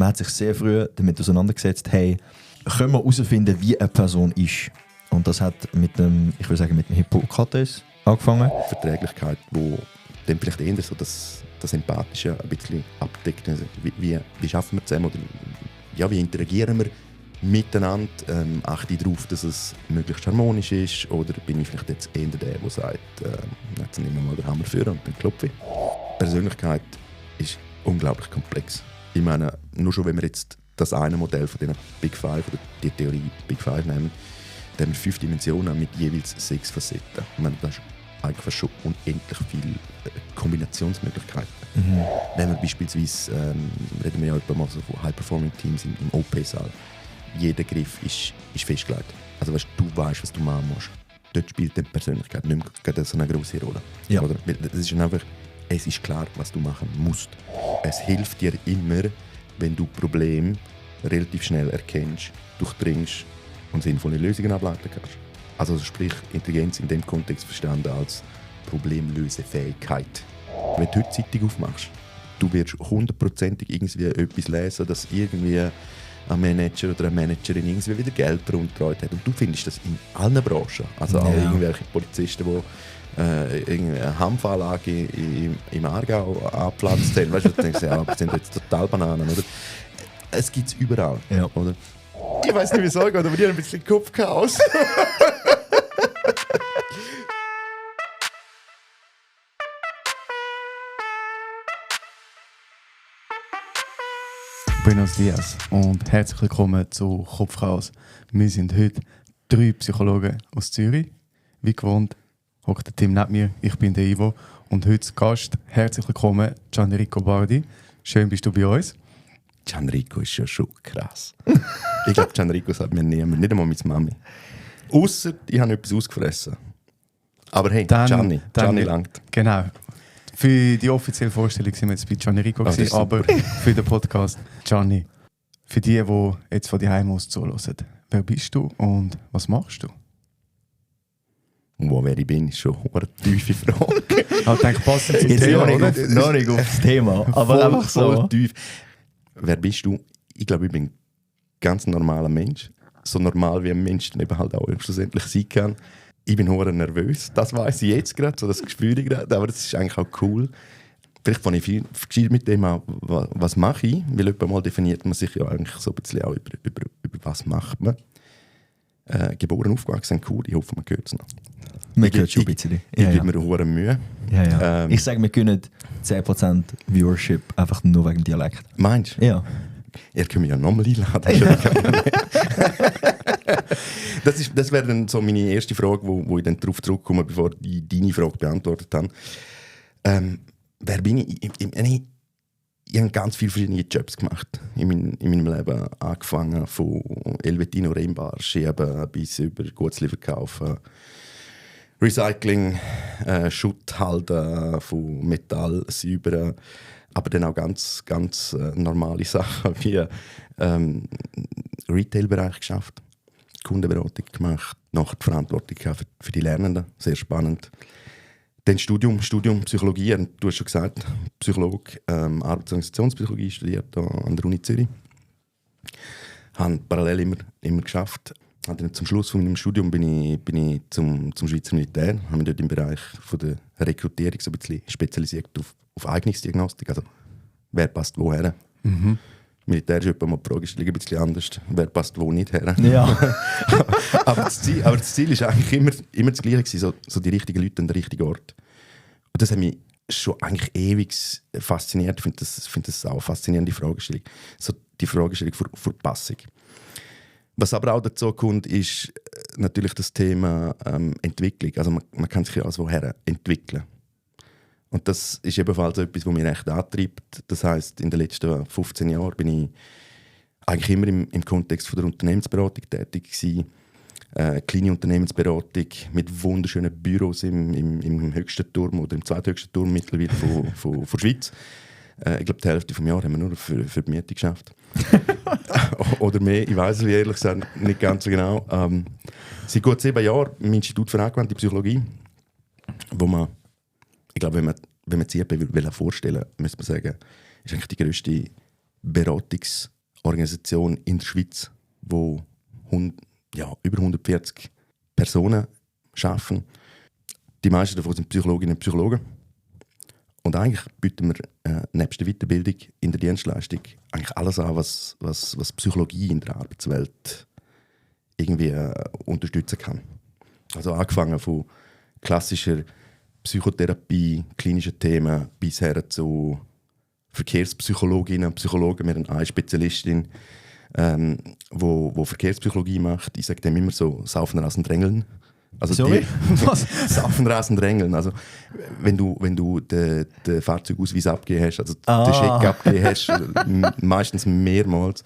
man hat sich sehr früh damit auseinandergesetzt, hey, können wir herausfinden, wie eine Person ist. Und das hat mit dem Hippokrates angefangen. Verträglichkeit, wo dann vielleicht eher so das Empathische ein bisschen abdeckt. Also wie schaffen wir zusammen? Oder ja, wie interagieren wir miteinander? Achte ich darauf, dass es möglichst harmonisch ist? Oder bin ich vielleicht jetzt eher der sagt, jetzt nehmen wir mal den Hammer für und dann klopfe ich? Persönlichkeit ist unglaublich komplex. Ich meine, nur schon wenn wir jetzt das eine Modell von den Big Five oder die Theorie Big Five nehmen, dann haben wir 5 Dimensionen mit jeweils 6 Facetten. Ich meine, das ist eigentlich schon unendlich viele Kombinationsmöglichkeiten. Wenn wir beispielsweise, reden wir ja mal so von High-Performing-Teams im OP-Saal. Jeder Griff ist festgelegt. Also du weißt, was du machen musst. Dort spielt die Persönlichkeit nicht mehr so eine grosse Rolle. Ja. Oder? Das ist einfach, es ist klar, was du machen musst. Es hilft dir immer, wenn du Probleme relativ schnell erkennst, durchdringst und sinnvolle Lösungen ableiten kannst. Also sprich, Intelligenz in dem Kontext verstanden als Problemlösefähigkeit. Wenn du heute Zeitung aufmachst, du wirst 100%ig irgendwie etwas lesen, dass irgendwie ein Manager oder eine Managerin irgendwie wieder Geld veruntreut hat. Und du findest das in allen Branchen. Also auch irgendwelche Polizisten, die eine Hanfanlage im Aargau angepflanzt haben. Weißt du, du denkst, ja, das sind jetzt total Bananen, oder? Es gibt es überall, ja. Oder? Ich weiß nicht, wie es geht, aber die haben ein bisschen Kopfchaos. Buenos dias und herzlich willkommen zu Kopfchaos. Wir sind heute 3 Psychologen aus Zürich. Wie gewohnt hockt der Tim neben mir, ich bin der Ivo und heute zu Gast. Herzlich willkommen, Gianrico Bardi. Schön bist du bei uns. Gianrico ist ja schon krass. Ich glaube, Gianrico sagt mir niemand, nicht einmal meine Mami. Ausser, ich habe etwas ausgefressen. Aber hey, Gianni langt. Genau. Für die offizielle Vorstellung sind wir jetzt bei Gianrico, aber für den Podcast Gianni. Für die jetzt von daheim aus zuhören, wer bist du und was machst du? Wer ich bin, ist schon eine tiefe Frage. Ich denke, passend zum Jetzt Thema, oder? noch nicht auf das Thema, aber einfach so. Voll tief. Wer bist du? Ich glaube, ich bin ein ganz normaler Mensch. So normal wie ein Mensch dann eben halt auch schlussendlich sein kann. Ich bin hure nervös, das weiss ich jetzt gerade, so das spüre ich gerade, aber das ist eigentlich auch cool. Vielleicht fange ich viel mit dem an, was mache ich, weil etwa mal definiert man sich ja eigentlich so ein bisschen auch über was macht man. Geboren, aufgewachsen, cool, ich hoffe, man hört es noch. Man hört schon ein bisschen. Ich gebe mir hure Mühe. Ja. Ich sage, wir können 10% Viewership einfach nur wegen Dialekt. Meinst du? Ja. Ihr könnt mich ja nochmal einladen. Ja. Das wäre dann so meine erste Frage, wo ich dann darauf zurückkomme, bevor ich deine Frage beantwortet habe. Wer bin ich? Ich habe ganz viele verschiedene Jobs gemacht in meinem Leben. Angefangen von Elvetino Rennbar schieben bis über Gutzli kaufen, Recycling, Schutt halten von Metall, säubern. Aber dann auch ganz, ganz normale Sachen wie Retail-Bereich geschafft, Kundenberatung gemacht, nachher die Verantwortung für die Lernenden, sehr spannend. Dann Studium Psychologie, du hast schon gesagt, Psychologe, Arbeits- und Organisationspsychologie studiert an der Uni Zürich. Habe parallel immer geschafft. Dann zum Schluss von meinem Studium bin ich zum Schweizer Militär, habe mich dort im Bereich von der Rekrutierung so ein bisschen spezialisiert auf Eignungsdiagnostik, also wer passt woher. Militär ist etwa mal die Fragestellung ein bisschen anders, wer passt wo nicht her. Ja. aber das Ziel ist eigentlich immer das Gleiche gewesen, so die richtigen Leute an den richtigen Ort. Und das hat mich schon eigentlich ewig fasziniert. Ich finde das auch eine faszinierende Fragestellung. So die Fragestellung für Passung. Was aber auch dazu kommt, ist natürlich das Thema Entwicklung. Also man kann sich ja als woher entwickeln. Und das ist ebenfalls etwas, was mich recht antreibt. Das heisst, in den letzten 15 Jahren bin ich eigentlich immer im Kontext von der Unternehmensberatung tätig gewesen. Kleine Unternehmensberatung mit wunderschönen Büros im höchsten Turm oder im zweithöchsten Turm mittlerweile von der Schweiz. Ich glaube, die Hälfte des Jahres haben wir nur für die Miete geschafft. Oder mehr, ich weiß es ehrlich gesagt nicht ganz so genau. Seit gut 7 Jahren im Institut für angewandte Psychologie, wo man, ich glaube, wenn man CRP vorstellen will, müsste man sagen, ist eigentlich die grösste Beratungsorganisation in der Schweiz, wo über 140 Personen arbeiten. Die meisten davon sind Psychologinnen und Psychologen. Und eigentlich bieten wir nebst der Weiterbildung in der Dienstleistung eigentlich alles an, was Psychologie in der Arbeitswelt irgendwie unterstützen kann. Also angefangen von klassischer Psychotherapie, klinischen Themen, bis her zu Verkehrspsychologinnen und Psychologen. Wir haben eine Spezialistin, wo Verkehrspsychologie macht. Ich sage dem immer so «Saufen, Rasen, Drängeln». Also Sorry? Was? Saufen, Rasen, Drängeln. Also wenn du den Fahrzeugausweis abgegeben hast, also den Scheck abgegeben hast, meistens mehrmals,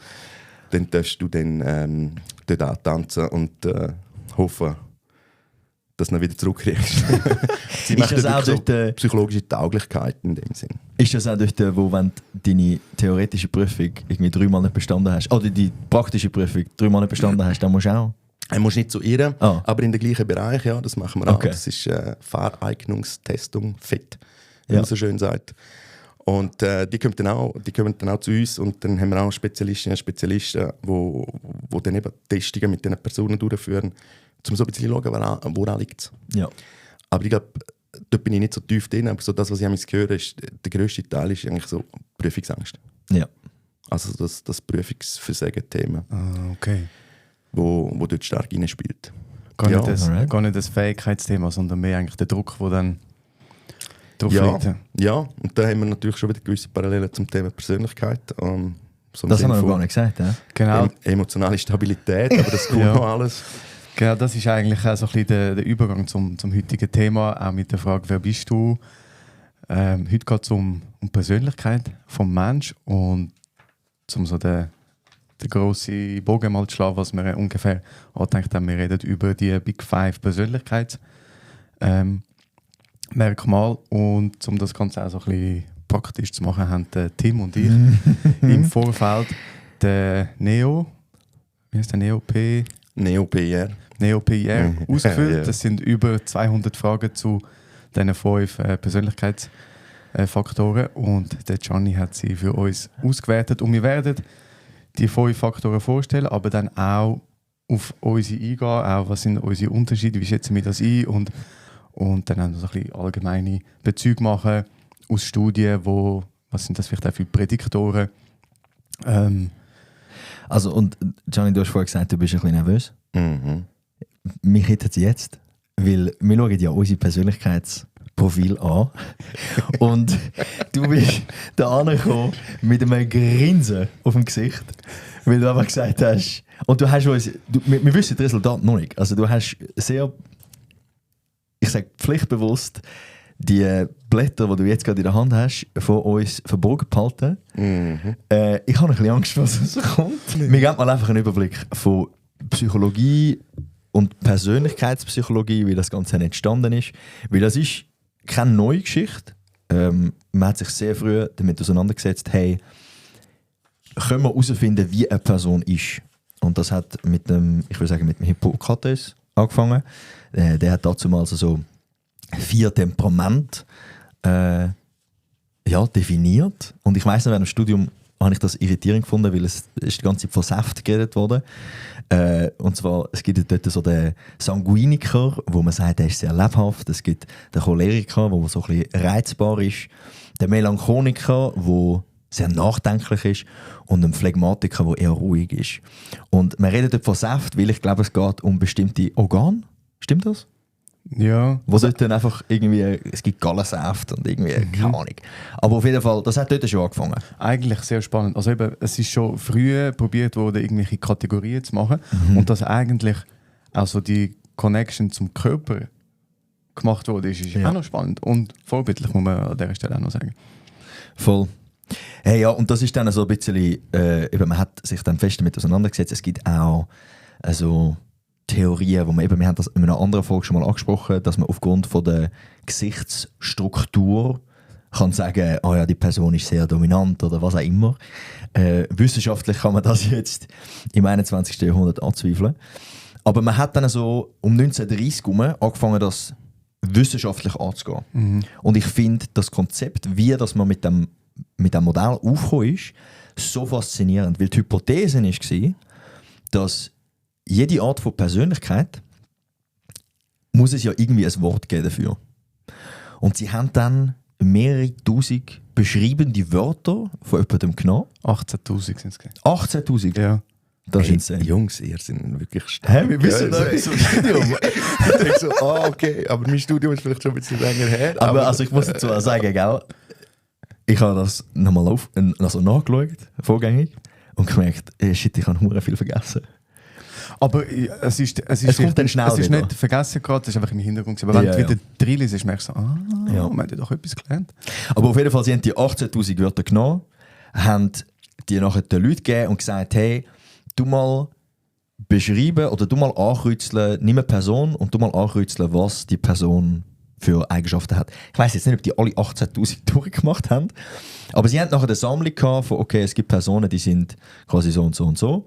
dann darfst du dann dort antanzen und hoffen, dass du ihn wieder zurückkriegst. Sie macht das auch so dort, psychologische Tauglichkeit in dem Sinn. Ist das auch dort, wo wenn du deine theoretische Prüfung irgendwie 3-mal nicht bestanden hast, oder die praktische Prüfung 3-mal nicht bestanden hast, dann musst du auch? Du musst nicht zu ihr, aber in den gleichen Bereich, ja, das machen wir auch. Das ist Fahreignungstestung, FET, wie man so schön sagt. Und die kommen dann auch zu uns und dann haben wir auch Spezialistinnen und Spezialisten, die dann eben Testungen mit diesen Personen durchführen, um so ein bisschen zu schauen, woran liegt es. Ja. Aber ich glaube, dort bin ich nicht so tief drin, aber so das, was ich höre, ist, der grösste Teil ist eigentlich so Prüfungsangst. Ja. Also das Prüfungsversagen-Thema. Okay. Wo dort stark reinspielt. Gar nicht das Fähigkeitsthema, sondern mehr eigentlich der Druck, der dann drauf liegt. Ja, und da haben wir natürlich schon wieder gewisse Parallelen zum Thema Persönlichkeit. So das haben wir noch gar nicht gesagt. Ja? Genau. Emotionale Stabilität, aber das kommt noch alles. Genau, das ist eigentlich auch so ein bisschen der Übergang zum heutigen Thema, auch mit der Frage, wer bist du? Heute geht es um Persönlichkeit vom Mensch und um so den grossen Bogen mal zu schlagen, was wir ungefähr angedenkt haben. Wir reden über die Big 5 Persönlichkeitsmerkmale und um das Ganze auch so ein bisschen praktisch zu machen, haben Tim und ich im Vorfeld den NEO NEO-PR ausgefüllt. Ja. Das sind über 200 Fragen zu diesen 5 Persönlichkeitsfaktoren und der Gianni hat sie für uns ausgewertet und wir werden die 5 Faktoren vorstellen, aber dann auch auf unsere eingehen, auch was sind unsere Unterschiede, wie schätzen wir das ein und dann auch so ein bisschen allgemeine Bezüge machen aus Studien, was sind das vielleicht auch für Prädiktoren. Also und Gianni, du hast vorhin gesagt, du bist ein bisschen nervös. Mhm. Mich hätten sie jetzt, weil wir schauen ja unsere Persönlichkeitsprofil an und du bist da angekommen mit einem Grinsen auf dem Gesicht, weil du einfach gesagt hast, und du hast uns, wir wissen das Resultat noch nicht, also du hast sehr, ich sage pflichtbewusst, die Blätter, die du jetzt gerade in der Hand hast, von uns verborgen behalten. Mhm. Ich habe ein bisschen Angst, was kommt. Wir geben mal einfach einen Überblick von Psychologie und Persönlichkeitspsychologie, wie das Ganze entstanden ist. Weil das ist keine neue Geschichte. Man hat sich sehr früh damit auseinandergesetzt, hey, können wir herausfinden, wie eine Person ist. Und das hat mit dem Hippokrates angefangen. Der hat dazu mal so 4 Temperamente definiert. Und ich weiss noch, während dem Studium habe ich das irritierend gefunden, weil es ist die ganze Zeit von Saft geredet wurde. Und zwar, es gibt dort so den Sanguiniker, wo man sagt, der ist sehr lebhaft. Es gibt den Choleriker, der so ein bisschen reizbar ist. Den Melancholiker, der sehr nachdenklich ist. Und den Phlegmatiker, der eher ruhig ist. Und man redet dort von Saft, weil ich glaube, es geht um bestimmte Organe. Stimmt das? Ja. Wo dort dann einfach irgendwie, es gibt Gallensaft und irgendwie, keine Ahnung. Aber auf jeden Fall, das hat dort schon angefangen. Eigentlich sehr spannend. Also eben, es ist schon früh probiert worden, irgendwelche Kategorien zu machen und dass eigentlich also die Connection zum Körper gemacht wurde, ist auch noch spannend und vorbildlich, muss man an dieser Stelle auch noch sagen. Voll. Hey, ja, und das ist dann so ein bisschen, eben, man hat sich dann fest damit auseinandergesetzt. Es gibt auch also Theorien, wir haben das in einer anderen Folge schon mal angesprochen, dass man aufgrund von der Gesichtsstruktur kann sagen, oh ja, die Person ist sehr dominant oder was auch immer. Wissenschaftlich kann man das jetzt im 21. Jahrhundert anzweifeln. Aber man hat dann so um 1930 herum angefangen, das wissenschaftlich anzugehen. Und ich finde, das Konzept, wie das man mit dem Modell aufgekommen ist, so faszinierend, weil die Hypothese war, dass jede Art von Persönlichkeit muss es ja irgendwie ein Wort geben dafür. Und sie haben dann mehrere tausend beschreibende Wörter von jemandem genommen. 18'000 sind es. 18'000? Ja. Das ist Hey, insane. Jungs, ihr seid wirklich stark. Hä, wir wissen noch etwas vom Studium. Ich denke so, okay, aber mein Studium ist vielleicht schon ein bisschen länger her. Aber also ich muss dazu auch sagen, gell, ich habe das nochmal nachgeschaut, vorgängig, und gemerkt, shit, ich habe verdammt viel vergessen. Aber es kommt dann schnell es ist wieder. nicht vergessen gerade, es ist einfach im Hintergrund. Aber wenn Ja, du wieder ja. reinliest, merkst du so, Ja. wir haben ja doch etwas gelernt. Aber auf jeden Fall, sie haben die 18'000 Wörter genommen, haben die nachher den Leuten gegeben und gesagt, hey, du mal beschreiben oder du mal ankreuzeln, nimm eine Person und du mal ankreuzeln, was die Person für Eigenschaften hat. Ich weiss jetzt nicht, ob die alle 18'000 durchgemacht haben, aber sie haben nachher eine Sammlung gehabt von, okay, es gibt Personen, die sind quasi so und so und so.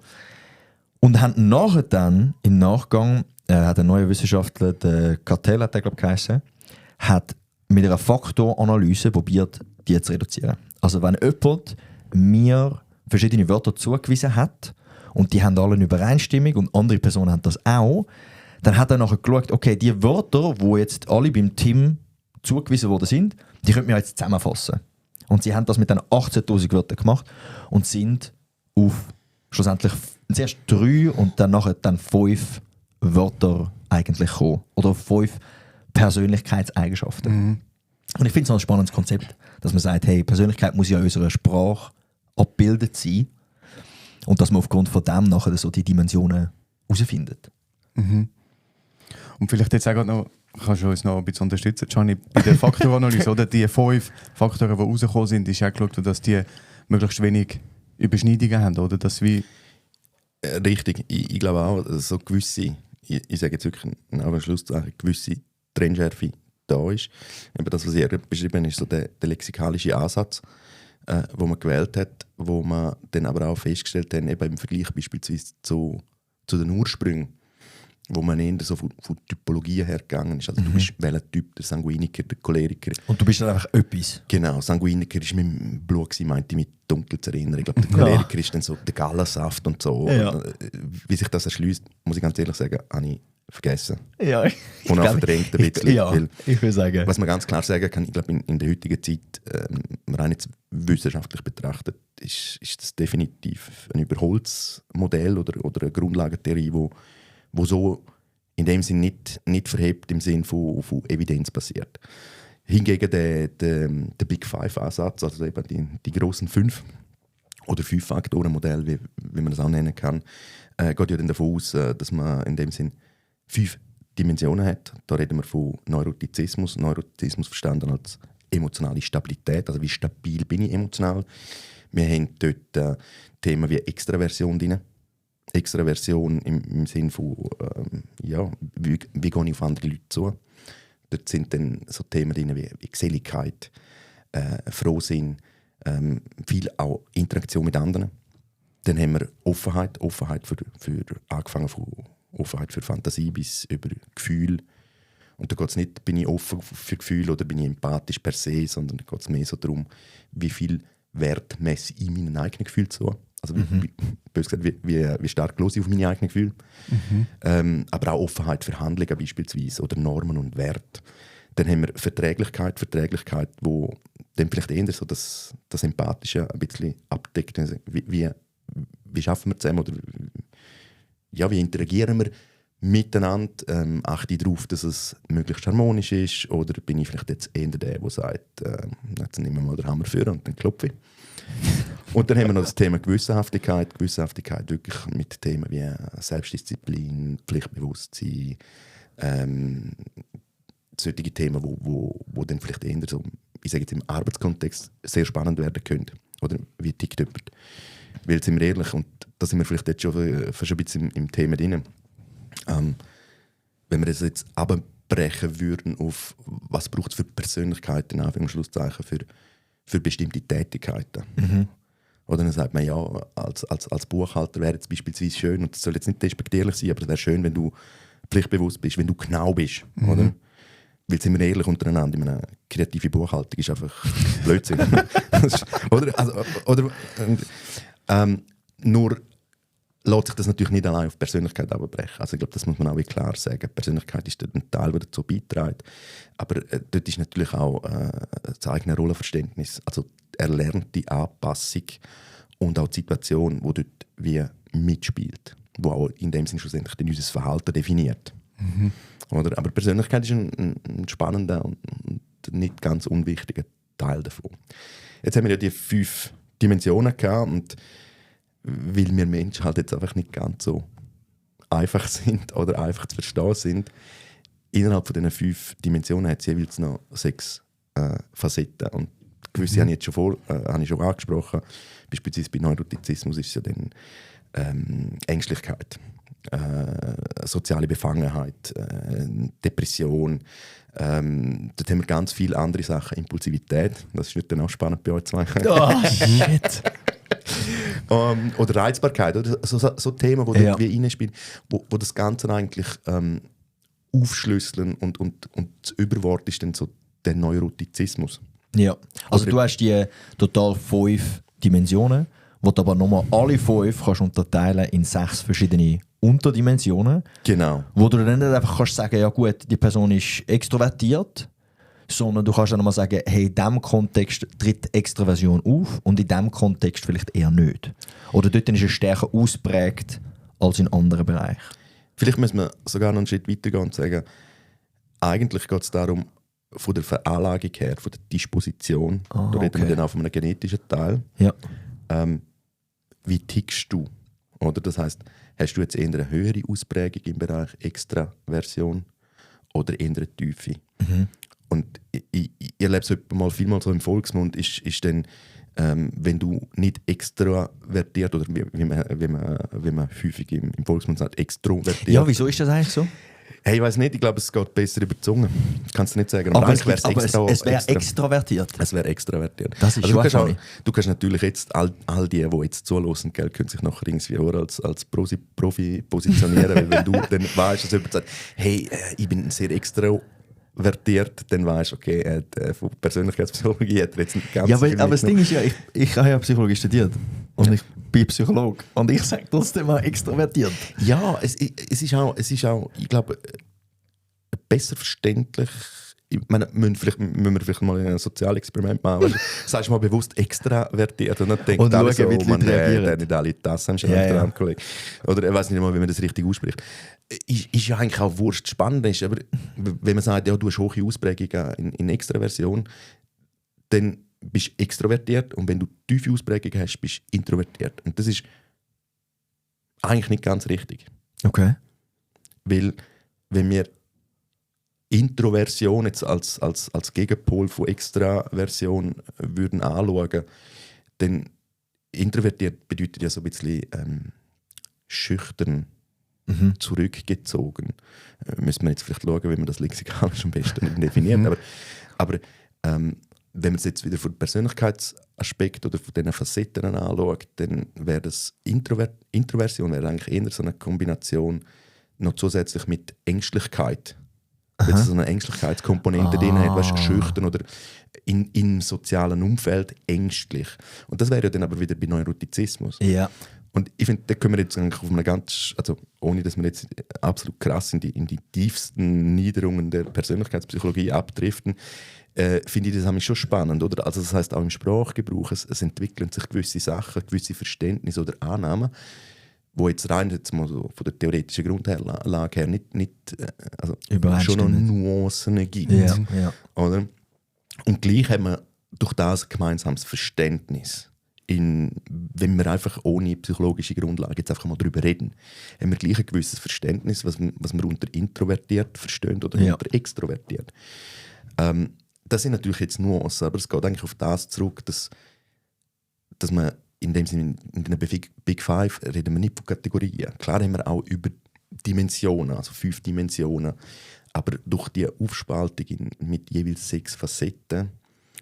Und haben nachher dann, im Nachgang, hat ein neuer Wissenschaftler, der Cattell hat der, glaube ich, geheißen, hat mit einer Faktoranalyse probiert, die zu reduzieren. Also wenn jemand mir verschiedene Wörter zugewiesen hat und die haben alle eine Übereinstimmung und andere Personen haben das auch, dann hat er nachher geschaut, okay, die Wörter, die jetzt alle beim Team zugewiesen worden sind, die könnten wir jetzt zusammenfassen. Und sie haben das mit den 18'000 Wörtern gemacht und sind auf schlussendlich zuerst 3 und dann nachher 5 Wörter eigentlich gekommen. Oder 5 Persönlichkeitseigenschaften. Und ich finde es ein spannendes Konzept, dass man sagt, hey, Persönlichkeit muss ja in unserer Sprache abgebildet sein und dass man aufgrund von dem nachher so die Dimensionen herausfindet. Und vielleicht jetzt auch gerade noch, kannst du uns noch ein bisschen unterstützen, Gianni, bei der Faktoranalyse, oder die 5 Faktoren, die rausgekommen sind, ist auch geschaut, dass die möglichst wenig Überschneidungen haben, oder? Dass wie Richtig, ich glaube auch, dass so gewisse, ich sage jetzt wirklich am Schluss, gewisse Trennschärfe da ist. Eben das, was ihr beschrieben ist so der lexikalische Ansatz, wo man gewählt hat, wo man dann aber auch festgestellt hat, eben im Vergleich beispielsweise zu den Ursprüngen, wo man eher so von Typologien hergegangen ist. Also du bist welcher Typ, der Sanguiniker, der Choleriker. Und du bist dann einfach etwas. Genau, Sanguiniker ist mit dem Blut gewesen, meinte ich mit dunkel zu erinnern. Ich glaube, der Choleriker ist dann so der Gallensaft und so. Ja. Und, wie sich das erschließt, muss ich ganz ehrlich sagen, habe ich vergessen. Ja, Und auch verdrängt ein bisschen. Ja, weil, ich würde sagen. was man ganz klar sagen kann, ich glaube, in der heutigen Zeit, rein jetzt wissenschaftlich betrachtet, ist das definitiv ein überholtes Modell oder eine Grundlagentheorie, wo so in dem Sinn nicht verhebt im Sinn von Evidenz basiert. Hingegen der Big Five-Ansatz, also eben die grossen 5 oder 5-Faktoren-Modell, wie man das auch nennen kann, geht ja dann davon aus, dass man in dem Sinn 5 Dimensionen hat. Da reden wir von Neurotizismus. Neurotizismus verstanden als emotionale Stabilität, also wie stabil bin ich emotional. Wir haben dort Themen wie Extraversion drin. Extraversion im Sinne von, wie gehe ich auf andere Leute zu. Dort sind dann so Themen drin wie Geselligkeit, Frohsinn, viel auch Interaktion mit anderen. Dann haben wir Offenheit für angefangen von Offenheit für Fantasie bis über Gefühl. Und da geht es nicht, bin ich offen für Gefühle oder bin ich empathisch per se, sondern da geht es mehr so darum, wie viel Wert messe ich meinen eigenen Gefühlen zu. Also wie stark los ich auf meine eigenen Gefühle. Aber auch Offenheit für Handlungen beispielsweise oder Normen und Werte. Dann haben wir Verträglichkeit, wo dann vielleicht eher so das Empathische ein bisschen abdeckt. Also wie schaffen wir zusammen oder wie interagieren wir miteinander? Achte ich darauf, dass es möglichst harmonisch ist? Oder bin ich vielleicht jetzt eher der sagt, jetzt nehmen wir mal den Hammer für und dann klopfe ich. Und dann haben wir noch das Thema Gewissenhaftigkeit. Gewissenhaftigkeit wirklich mit Themen wie Selbstdisziplin, Pflichtbewusstsein, solche Themen, wo dann vielleicht eher so, ich sage jetzt im Arbeitskontext sehr spannend werden können. Oder wie tickt jemand? Weil, sind wir ehrlich, und da sind wir vielleicht jetzt schon fast ein bisschen im Thema drin, wenn wir das jetzt abbrechen würden auf was braucht es für Persönlichkeiten, Anführungszeichen, für bestimmte Tätigkeiten. Oder dann sagt man, ja, als Buchhalter wäre es beispielsweise schön, und das soll jetzt nicht despektierlich sein, aber es wäre schön, wenn du pflichtbewusst bist, wenn du genau bist. Oder? weil sind wir ehrlich untereinander, ich meine, kreative Buchhaltung ist einfach Blödsinn. Nur lässt sich das natürlich nicht allein auf Persönlichkeit abbrechen. Also ich glaube, das muss man auch klar sagen. Persönlichkeit ist ein Teil, der dazu beiträgt. Aber dort ist natürlich auch das eigene Rollenverständnis, also die erlernte Anpassung und auch die Situation, die dort wie mitspielt, die auch in dem Sinne schlussendlich unser Verhalten definiert. Mhm. Oder? Aber Persönlichkeit ist ein spannender und nicht ganz unwichtiger Teil davon. Jetzt haben wir ja die 5 Dimensionen gehabt und weil wir Menschen halt jetzt einfach nicht ganz so einfach sind oder einfach zu verstehen sind, innerhalb von diesen 5 Dimensionen hat es jeweils noch 6 Facetten. Und gewisse habe ich jetzt schon angesprochen. Beispielsweise bei Neurotizismus ist es ja dann Ängstlichkeit, soziale Befangenheit, Depression. Dort haben wir ganz viele andere Sachen. Impulsivität, das ist nicht dann auch spannend bei euch zwei. Oh, shit. Oder Reizbarkeit, oder? So Themen, die dort wie reinspielen, wo das Ganze eigentlich aufschlüsseln und das Überwort ist dann so der Neurotizismus. Ja, also du hast die total 5 Dimensionen, wo du aber nochmal alle 5 kannst unterteilen in 6 verschiedene Unterdimensionen. Genau. Wo du dann nicht einfach kannst sagen, ja gut, die Person ist extrovertiert, sondern du kannst dann nochmal sagen, hey, in diesem Kontext tritt Extraversion auf und in diesem Kontext vielleicht eher nicht. Oder dort ist es stärker ausprägt als in anderen Bereichen. Vielleicht müssen wir sogar noch einen Schritt weitergehen und sagen, eigentlich geht es darum, von der Veranlagung her, von der Disposition, da reden wir dann auch von einem genetischen Teil. Ja. Wie tickst du? Oder das heisst, hast du jetzt eher eine höhere Ausprägung im Bereich Extraversion oder eher eine Tiefe? Mhm. Und ich erlebe es mal vielmal so im Volksmund, ist dann, wenn du nicht extravertiert oder wie man häufig im Volksmund sagt, extrovertiert. Ja, wieso ist das eigentlich so? Hey, ich weiß nicht, ich glaube, es geht besser über die Zunge. Kannst du nicht sagen. Aber es wäre extravertiert. Es wäre extravertiert. Das ist also du kannst natürlich jetzt, all die jetzt zulassen, können sich nachher irgendwie als Profi positionieren, weil wenn du dann weißt, dass jemand sagt, hey, ich bin sehr extravertiert, dann weißt du, okay, von Persönlichkeitspsychologie hat er jetzt nicht ganz viel aber das Ding ist ja, ich habe ja Psychologie studiert und ich bin Psychologe und ich sage trotzdem mal extrovertiert. Ja, es ist auch, ich glaube, besser verständlich. Ich meine, müssen wir vielleicht mal ein Sozialexperiment machen. Sagst du mal bewusst extravertiert und dann denkt alle so, man nicht alle das haben schon einen Kollegen. Oder ich weiß nicht mal, wie man das richtig ausspricht. Ist ja eigentlich auch wurscht. Spannend ist, aber wenn man sagt, ja, du hast hohe Ausprägung in Extraversion, dann bist du extrovertiert und wenn du tiefe Ausprägung hast, bist du introvertiert. Und das ist eigentlich nicht ganz richtig. Okay. Weil, wenn wir Introversion jetzt als Gegenpol von Extraversion würden anschauen, dann introvertiert bedeutet ja so ein bisschen schüchtern, zurückgezogen. Müssen wir jetzt vielleicht schauen, wie man das lexikalisch am besten definiert. Aber wenn man es jetzt wieder von Persönlichkeitsaspekt oder von diesen Facetten anschaut, dann wäre das Introversion wäre eigentlich eher so eine Kombination noch zusätzlich mit Ängstlichkeit. Wenn es so eine Ängstlichkeitskomponente drin hat, weißt, schüchtern oder im sozialen Umfeld ängstlich. Und das wäre ja dann aber wieder bei Neurotizismus. Ja. Und ich finde, da können wir jetzt eigentlich auf eine ganz, also ohne dass wir jetzt absolut krass in die tiefsten Niederungen der Persönlichkeitspsychologie abdriften, finde ich das nämlich schon spannend, oder? Also das heisst auch im Sprachgebrauch, es entwickeln sich gewisse Sachen, gewisse Verständnisse oder Annahmen, wo jetzt rein jetzt mal so von der theoretischen Grundlage her nicht also schon noch Nuancen gibt. Ja. Oder? Und gleich haben wir durch das ein gemeinsames Verständnis. Wenn wir einfach ohne psychologische Grundlage jetzt einfach mal darüber reden, haben wir gleich ein gewisses Verständnis, was wir unter introvertiert verstehen oder unter extrovertiert. Das sind natürlich jetzt Nuancen, aber es geht eigentlich auf das zurück, dass man in dem Sinne, in den Big Five reden wir nicht von Kategorien. Klar haben wir auch über Dimensionen, also 5 Dimensionen, aber durch die Aufspaltung mit jeweils 6 Facetten,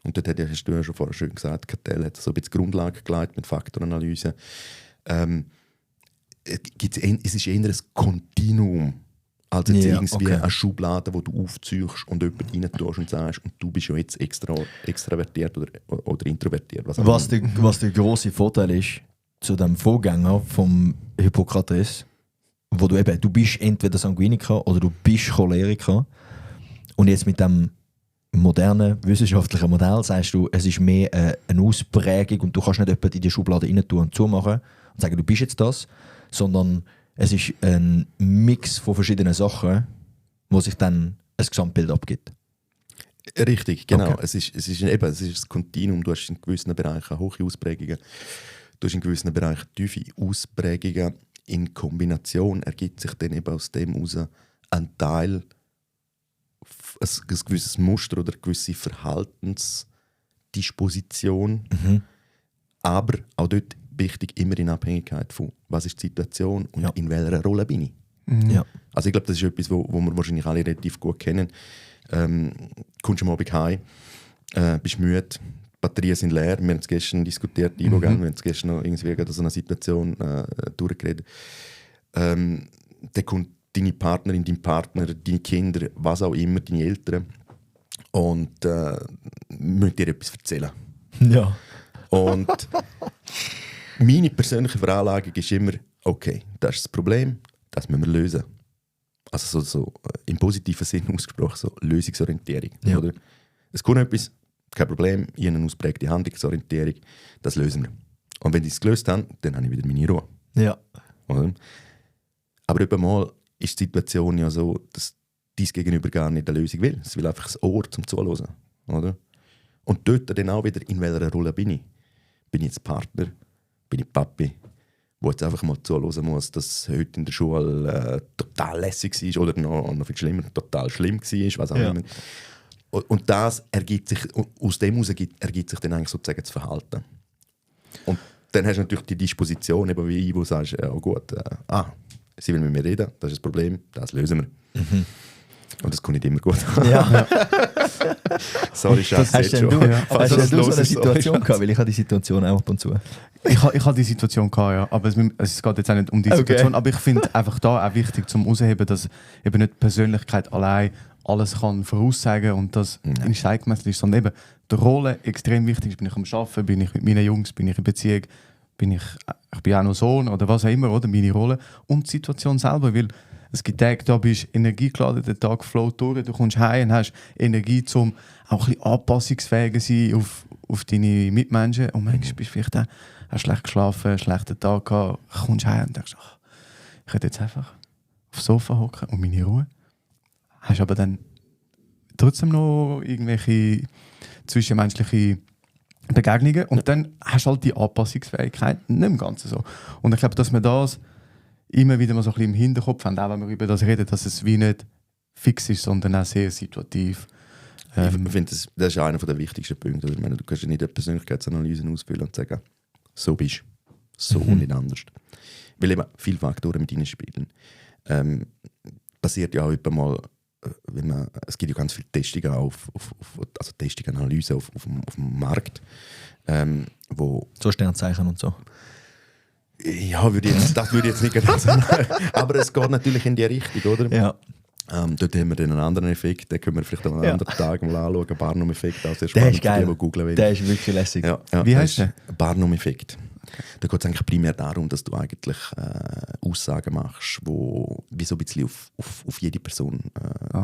und dort hast du ja schon vorher schön gesagt, Cattell hat so ein bisschen Grundlage gelegt mit Faktoranalyse, es ist eher ein Kontinuum als jetzt Ja, irgendwie okay. eine Schublade, die du aufziehst und jemanden rein tust und sagst, und du bist ja jetzt extravertiert oder introvertiert. Was auch Was immer. der grosse Vorteil ist zu dem Vorgänger vom Hippokrates, wo du bist entweder Sanguiniker oder du bist Choleriker. Und jetzt mit dem modernen wissenschaftlichen Modell sagst du, es ist mehr eine Ausprägung und du kannst nicht jemanden in die Schublade rein tun und zumachen und sagen, du bist jetzt das, sondern es ist ein Mix von verschiedenen Sachen, wo sich dann ein Gesamtbild abgibt. Richtig, genau. Okay. Es ist ein Kontinuum. Du hast in gewissen Bereichen hohe Ausprägungen, du hast in gewissen Bereichen tiefe Ausprägungen. In Kombination ergibt sich dann eben aus dem heraus ein Teil, ein gewisses Muster oder eine gewisse Verhaltensdisposition. Aber auch dort wichtig, immer in Abhängigkeit von, was ist die Situation und Ja. in welcher Rolle bin ich. Ja. Also ich glaube, das ist etwas, wo wir wahrscheinlich alle relativ gut kennen. Kommst am Abend heim, bist müde, die Batterien sind leer. Wir haben es gestern diskutiert, Ivo, gell? Wir haben es gestern noch irgendwie wegen so einer Situation durchgeredet. Dann kommt deine Partnerin, dein Partner, deine Kinder, was auch immer, deine Eltern und müssen dir etwas erzählen. Ja. Und meine persönliche Veranlagung ist immer, okay, das ist das Problem, das müssen wir lösen. Also so im positiven Sinn ausgesprochen, so Lösungsorientierung. Ja. Oder? Es kommt etwas, kein Problem, ich habe eine ausprägte Handlungsorientierung, das lösen wir. Und wenn ich es gelöst habe, dann habe ich wieder meine Ruhe. Ja. Oder? Aber eben mal ist die Situation ja so, dass dein Gegenüber gar nicht eine Lösung will. Es will einfach ein Ohr zum Zuhören. Oder? Und dort dann auch wieder, in welcher Rolle bin ich? Bin ich jetzt Partner? Bin ich Papi? Wo jetzt einfach mal zuhören muss, dass heute in der Schule total lässig war oder noch viel schlimmer, total schlimm war, was auch Ja. immer. Und das ergibt sich, aus dem heraus ergibt sich dann eigentlich sozusagen das Verhalten. Und dann hast du natürlich die Disposition, eben wie ich, wo du sagst, ja gut, sie will mit mir reden, das ist das Problem, das lösen wir. Und das kommt nicht immer gut. Ja. Sorry, Schatz. Hast denn du, Falls hast das denn du so los eine ist, Situation sorry, gehabt? Weil ich habe die Situation auch ab und zu. Ich habe die Situation gehabt, ja. Aber es geht jetzt auch nicht um die Okay. Situation. Aber ich finde einfach da auch wichtig zum herausheben, dass eben nicht die Persönlichkeit allein alles kann voraussagen und das in Stein gemeißelt ist, sondern eben die Rolle extrem wichtig ist. Bin ich am Arbeiten, bin ich mit meinen Jungs, bin ich in Beziehung, ich bin auch noch Sohn oder was auch immer, oder? Meine Rolle und die Situation selber, weil es gibt Tage, da bist du energiegeladen, der Tag float durch, du kommst heim und hast Energie, um auch ein bisschen anpassungsfähiger zu sein auf deine Mitmenschen. Und manchmal bist du vielleicht auch, hast schlecht geschlafen, einen schlechten Tag gehabt, kommst heim und denkst, ach, ich könnte jetzt einfach aufs Sofa hocken und meine Ruhe. Hast aber dann trotzdem noch irgendwelche zwischenmenschliche Begegnungen und dann hast du halt die Anpassungsfähigkeit nicht im Ganzen so. Und ich glaube, dass wir das immer wieder mal so ein bisschen im Hinterkopf haben, auch wenn wir über das reden, dass es wie nicht fix ist, sondern auch sehr situativ. Ich finde, das ist einer der wichtigsten Punkte. Ich meine, du kannst ja nicht eine Persönlichkeitsanalyse ausfüllen und sagen, so bist du, so und nicht anders. Weil eben viele Faktoren mit reinspielen. Passiert ja auch immer mal, es gibt ja ganz viele Testungen also Testungsanalysen auf dem Markt, wo So Sternzeichen und so. ja, das würde ich jetzt nicht genau sagen. Aber es geht natürlich in die Richtung, oder? Ja. Dort haben wir dann einen anderen Effekt, den können wir vielleicht an einem anderen Tag mal anschauen. Barnum-Effekt, auch sehr Der spannend ist geil. für die, die googlen wollen. Der ist wirklich lässig. Ja, Wie das heißt ist Barnum-Effekt. Da geht es eigentlich primär darum, dass du eigentlich Aussagen machst, die wie so ein bisschen auf jede Person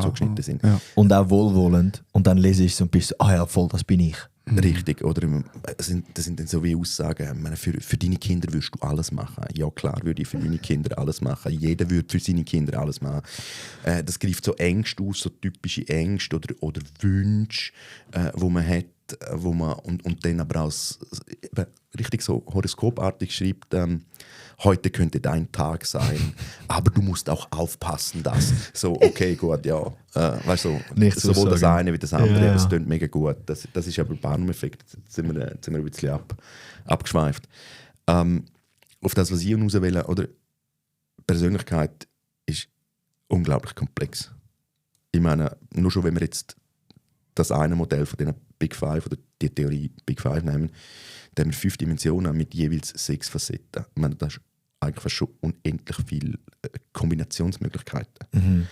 zugeschnitten sind. Ja. Und auch wohlwollend. Und dann lese ich es und bist so, ja, voll, das bin ich. Richtig, oder das sind dann so wie Aussagen, ich meine, für deine Kinder würdest du alles machen. Ja klar, würde ich für meine Kinder alles machen. Jeder würde für seine Kinder alles machen. Das greift so Ängste aus, so typische Ängste oder Wünsche, wo man hat, und dann aber auch richtig so horoskopartig schreibt, heute könnte dein Tag sein, aber du musst auch aufpassen, dass. So, okay, gut, ja. Weißt du, Nichts sowohl das aussagen. eine wie das andere, Ja. das klingt mega gut. Das ist aber Barnum-Effekt. Jetzt sind wir ein bisschen abgeschweift. Auf das, was ich hinaus will, oder? Persönlichkeit ist unglaublich komplex. Ich meine, nur schon, wenn wir jetzt das eine Modell von den Big Five oder die Theorie Big Five nehmen, da haben wir 5 Dimensionen mit jeweils 6 Facetten. Ich meine, das ist eigentlich fast schon unendlich viel Kombinationsmöglichkeiten. Mhm.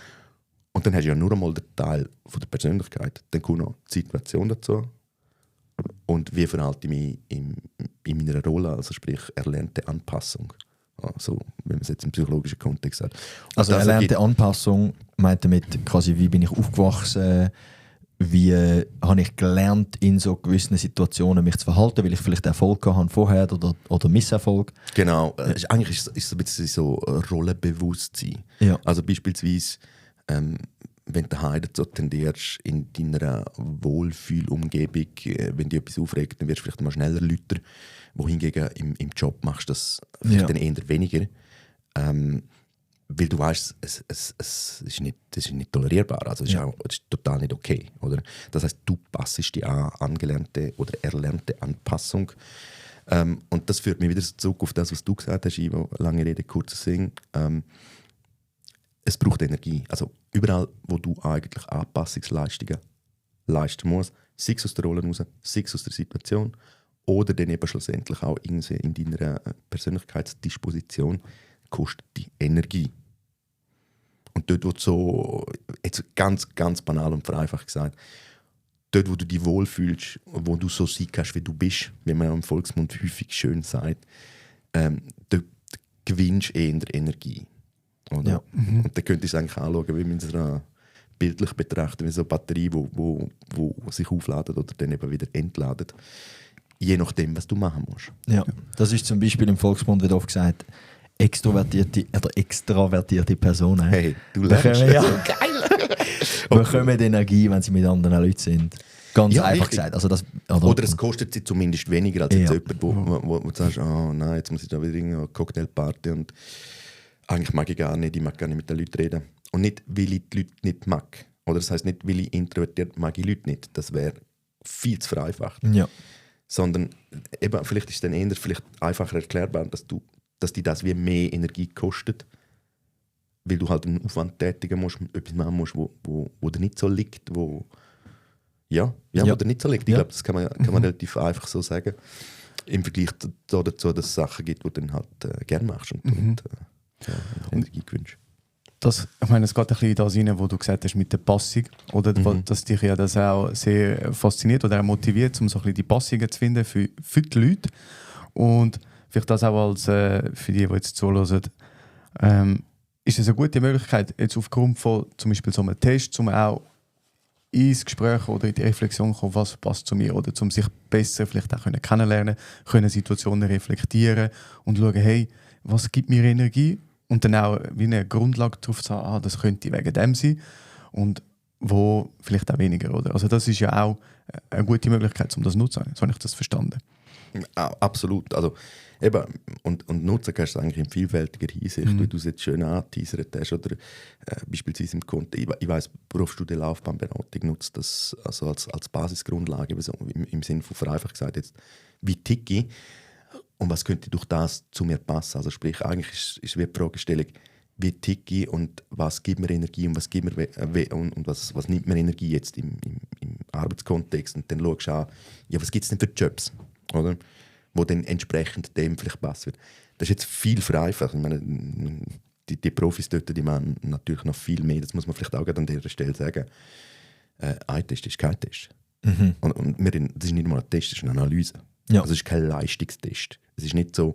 Und dann hast du ja nur einmal den Teil von der Persönlichkeit. Dann kommt noch die Situation dazu. Und wie verhalte ich mich in meiner Rolle, also sprich erlernte Anpassung. Also, wenn man es jetzt im psychologischen Kontext sagt. Und Also das erlernte ergibt- Anpassung meint damit quasi, wie bin ich aufgewachsen, wie habe ich gelernt, in so gewissen Situationen mich zu verhalten, weil ich vielleicht Erfolg gehabt habe vorher oder Misserfolg. Genau, eigentlich ist es ein bisschen so Rollenbewusstsein. Ja. Also beispielsweise, wenn du daheim dazu tendierst, in deiner Wohlfühlumgebung, wenn dich etwas aufregt, dann wirst du vielleicht mal schneller Lüter, wohingegen im Job machst du das vielleicht Ja. dann eher weniger. Weil du weißt, es ist nicht tolerierbar, also es ist, Ja. auch, es ist total nicht okay. Oder? Das heißt, du passest die angelernte oder erlernte Anpassung. Und das führt mich wieder zurück auf das, was du gesagt hast, Ivo, lange Rede, kurzer Sinn. Es braucht Energie. Also überall, wo du eigentlich Anpassungsleistungen leisten musst, sei es aus der Rolle raus, sei es aus der Situation oder dann eben schlussendlich auch irgendwie in deiner Persönlichkeitsdisposition, kostet die Energie. Und dort, wo du so, jetzt ganz, ganz banal und vereinfacht gesagt, dort, wo du dich wohlfühlst, wo du so sein kannst, wie du bist, wie man im Volksmund häufig schön sagt, dort gewinnst du eher Energie. Oder? Ja. Und dann könntest du es eigentlich anschauen, wie man es bildlich betrachten, wie so eine Batterie, wo sich aufladet oder dann eben wieder entladet. Je nachdem, was du machen musst. Ja. Das ist zum Beispiel im Volksmund wird oft gesagt, extrovertierte oder extravertierte Personen Hey, du lernst bekommen, ja, geil! bekommen Energie, wenn sie mit anderen Leuten sind. Ganz Ja, einfach richtig. gesagt. Also das, Oder es kostet sie zumindest weniger als jetzt Ja. jemand, wo du sagst, oh nein, jetzt muss ich da wieder in eine Cocktailparty und eigentlich mag ich gar nicht mit den Leuten reden. Und nicht, weil ich die Leute nicht mag. Oder das heisst nicht, weil ich introvertiert mag ich Leute nicht. Das wäre viel zu vereinfacht. ja. Sondern eben, vielleicht ist es dann eher vielleicht einfacher erklärbar, dass dir das wie mehr Energie kostet, weil du halt einen Aufwand tätigen musst, etwas machen musst, wo dir nicht so liegt, wo dir nicht so liegt. Ich Ja. glaube, das kann man relativ einfach so sagen. Im Vergleich dazu, dass es Sachen gibt, die du dann halt gerne machst und Energie gewünscht. Ich meine, es geht ein bisschen in das rein, wo du gesagt hast mit der Passung, oder dass dich ja das auch sehr fasziniert oder auch motiviert, um so ein bisschen die Passungen zu finden für die Leute. Und vielleicht das auch als für die jetzt zuhören, ist es eine gute Möglichkeit, jetzt aufgrund von zum Beispiel so einem Test, um auch ins Gespräch oder in die Reflexion zu kommen, was passt zu mir, oder um sich besser vielleicht auch kennenlernen, können Situationen reflektieren und schauen, hey, was gibt mir Energie? Und dann auch wie eine Grundlage darauf zu haben, das könnte wegen dem sein und wo vielleicht auch weniger. Oder? Also das ist ja auch eine gute Möglichkeit, um das zu nutzen. So habe ich das verstanden. Absolut. Also, eben, und nutzen kannst du es eigentlich in vielfältiger Hinsicht, wie du es jetzt schön angeteasert hast. Oder beispielsweise im Kontext, ich weiss, Berufsstudie Laufbahnberatung nutzt das also als Basisgrundlage, so im Sinne von vereinfacht gesagt, jetzt, wie ticke ich und was könnte durch das zu mir passen. Also sprich, eigentlich ist wie die Fragestellung, wie ticke ich und was gibt mir Energie und was gibt mir und was nimmt mir Energie jetzt im Arbeitskontext. Und dann schaust du an, ja, was gibt es denn für Jobs, oder? Wo dann entsprechend dem vielleicht passen wird. Das ist jetzt viel vereinfacht. Ich meine, die Profis dort, die machen natürlich noch viel mehr. Das muss man vielleicht auch an dieser Stelle sagen. Ein Test ist kein Test. Mhm. Und das ist nicht mal ein Test, das ist eine Analyse. Ja. Also es ist kein Leistungstest. Es ist nicht so,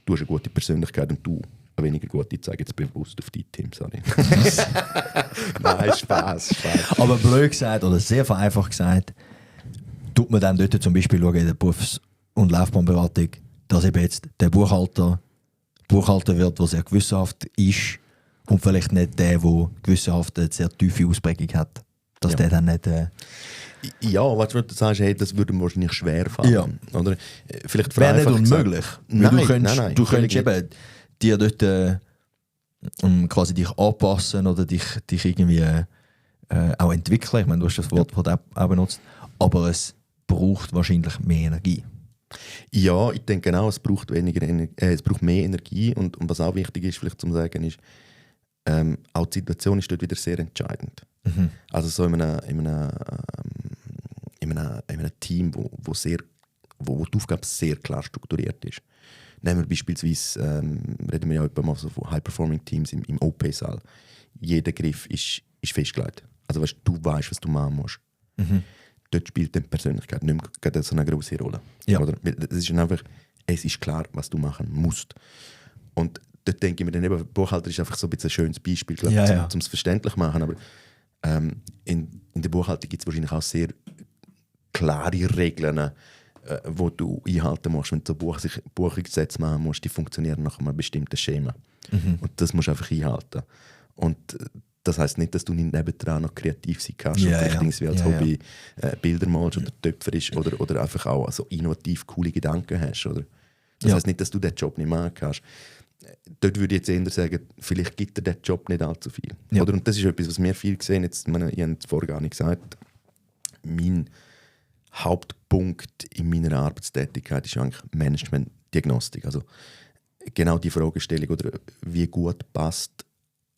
du hast eine gute Persönlichkeit und du eine weniger gute. Ich zeige jetzt bewusst auf dein Team, sorry. Nein, Spaß. Aber blöd gesagt oder sehr vereinfacht gesagt, tut man dann dort zum Beispiel schauen in der Berufs- und Laufbahnberatung, dass eben jetzt der Buchhalter wird, der sehr gewissenhaft ist und vielleicht nicht der gewissenhaft eine sehr tiefe Ausprägung hat. Dass Ja. der dann nicht... Ja, was du sagst, hey, das würde mir wahrscheinlich schwer fallen. Ja. Oder? Vielleicht wäre nicht vereinfacht gesagt- unmöglich. Nein, Weil nein, du völlig könntest eben dir dort quasi dich anpassen oder dich irgendwie auch entwickeln. Ich meine, du hast das Wort auch benutzt. Aber es braucht wahrscheinlich mehr Energie. Ja, ich denke genau, es braucht es braucht mehr Energie und was auch wichtig ist, vielleicht zu sagen, ist, auch die Situation ist dort wieder sehr entscheidend. Mhm. Also so in einem Team, wo die Aufgabe sehr klar strukturiert ist. Nehmen wir beispielsweise, reden wir ja etwa mal so von High-Performing-Teams im OP-Saal. Jeder Griff ist festgelegt. Also du weißt, was du machen musst. Dort spielt die Persönlichkeit nicht mehr so eine grosse Rolle. Ja. Oder? Es ist klar, was du machen musst. Und dort denke ich mir dann eben, Buchhalter ist einfach so ein bisschen ein schönes Beispiel, um es verständlich zu machen. Aber in der Buchhaltung gibt es wahrscheinlich auch sehr klare Regeln, die du einhalten musst. Wenn du so Buchungssätze machen musst, die funktionieren nach einem bestimmten Schema. Und das musst du einfach einhalten. Und das heisst nicht, dass du nicht nebendran noch kreativ sein kannst und vielleicht irgendwie als Hobby Bilder malst oder Töpfer ist oder einfach auch so innovativ coole Gedanken hast. Oder? Das heisst nicht, dass du diesen Job nicht machen kannst. Dort würde ich jetzt eher sagen, vielleicht gibt dir der Job nicht allzu viel. Ja. Oder? Und das ist etwas, was wir viel sehen. Jetzt, ich habe es vorher gar nicht gesagt. Mein Hauptpunkt in meiner Arbeitstätigkeit ist eigentlich Management-Diagnostik. Also genau die Fragestellung, oder wie gut passt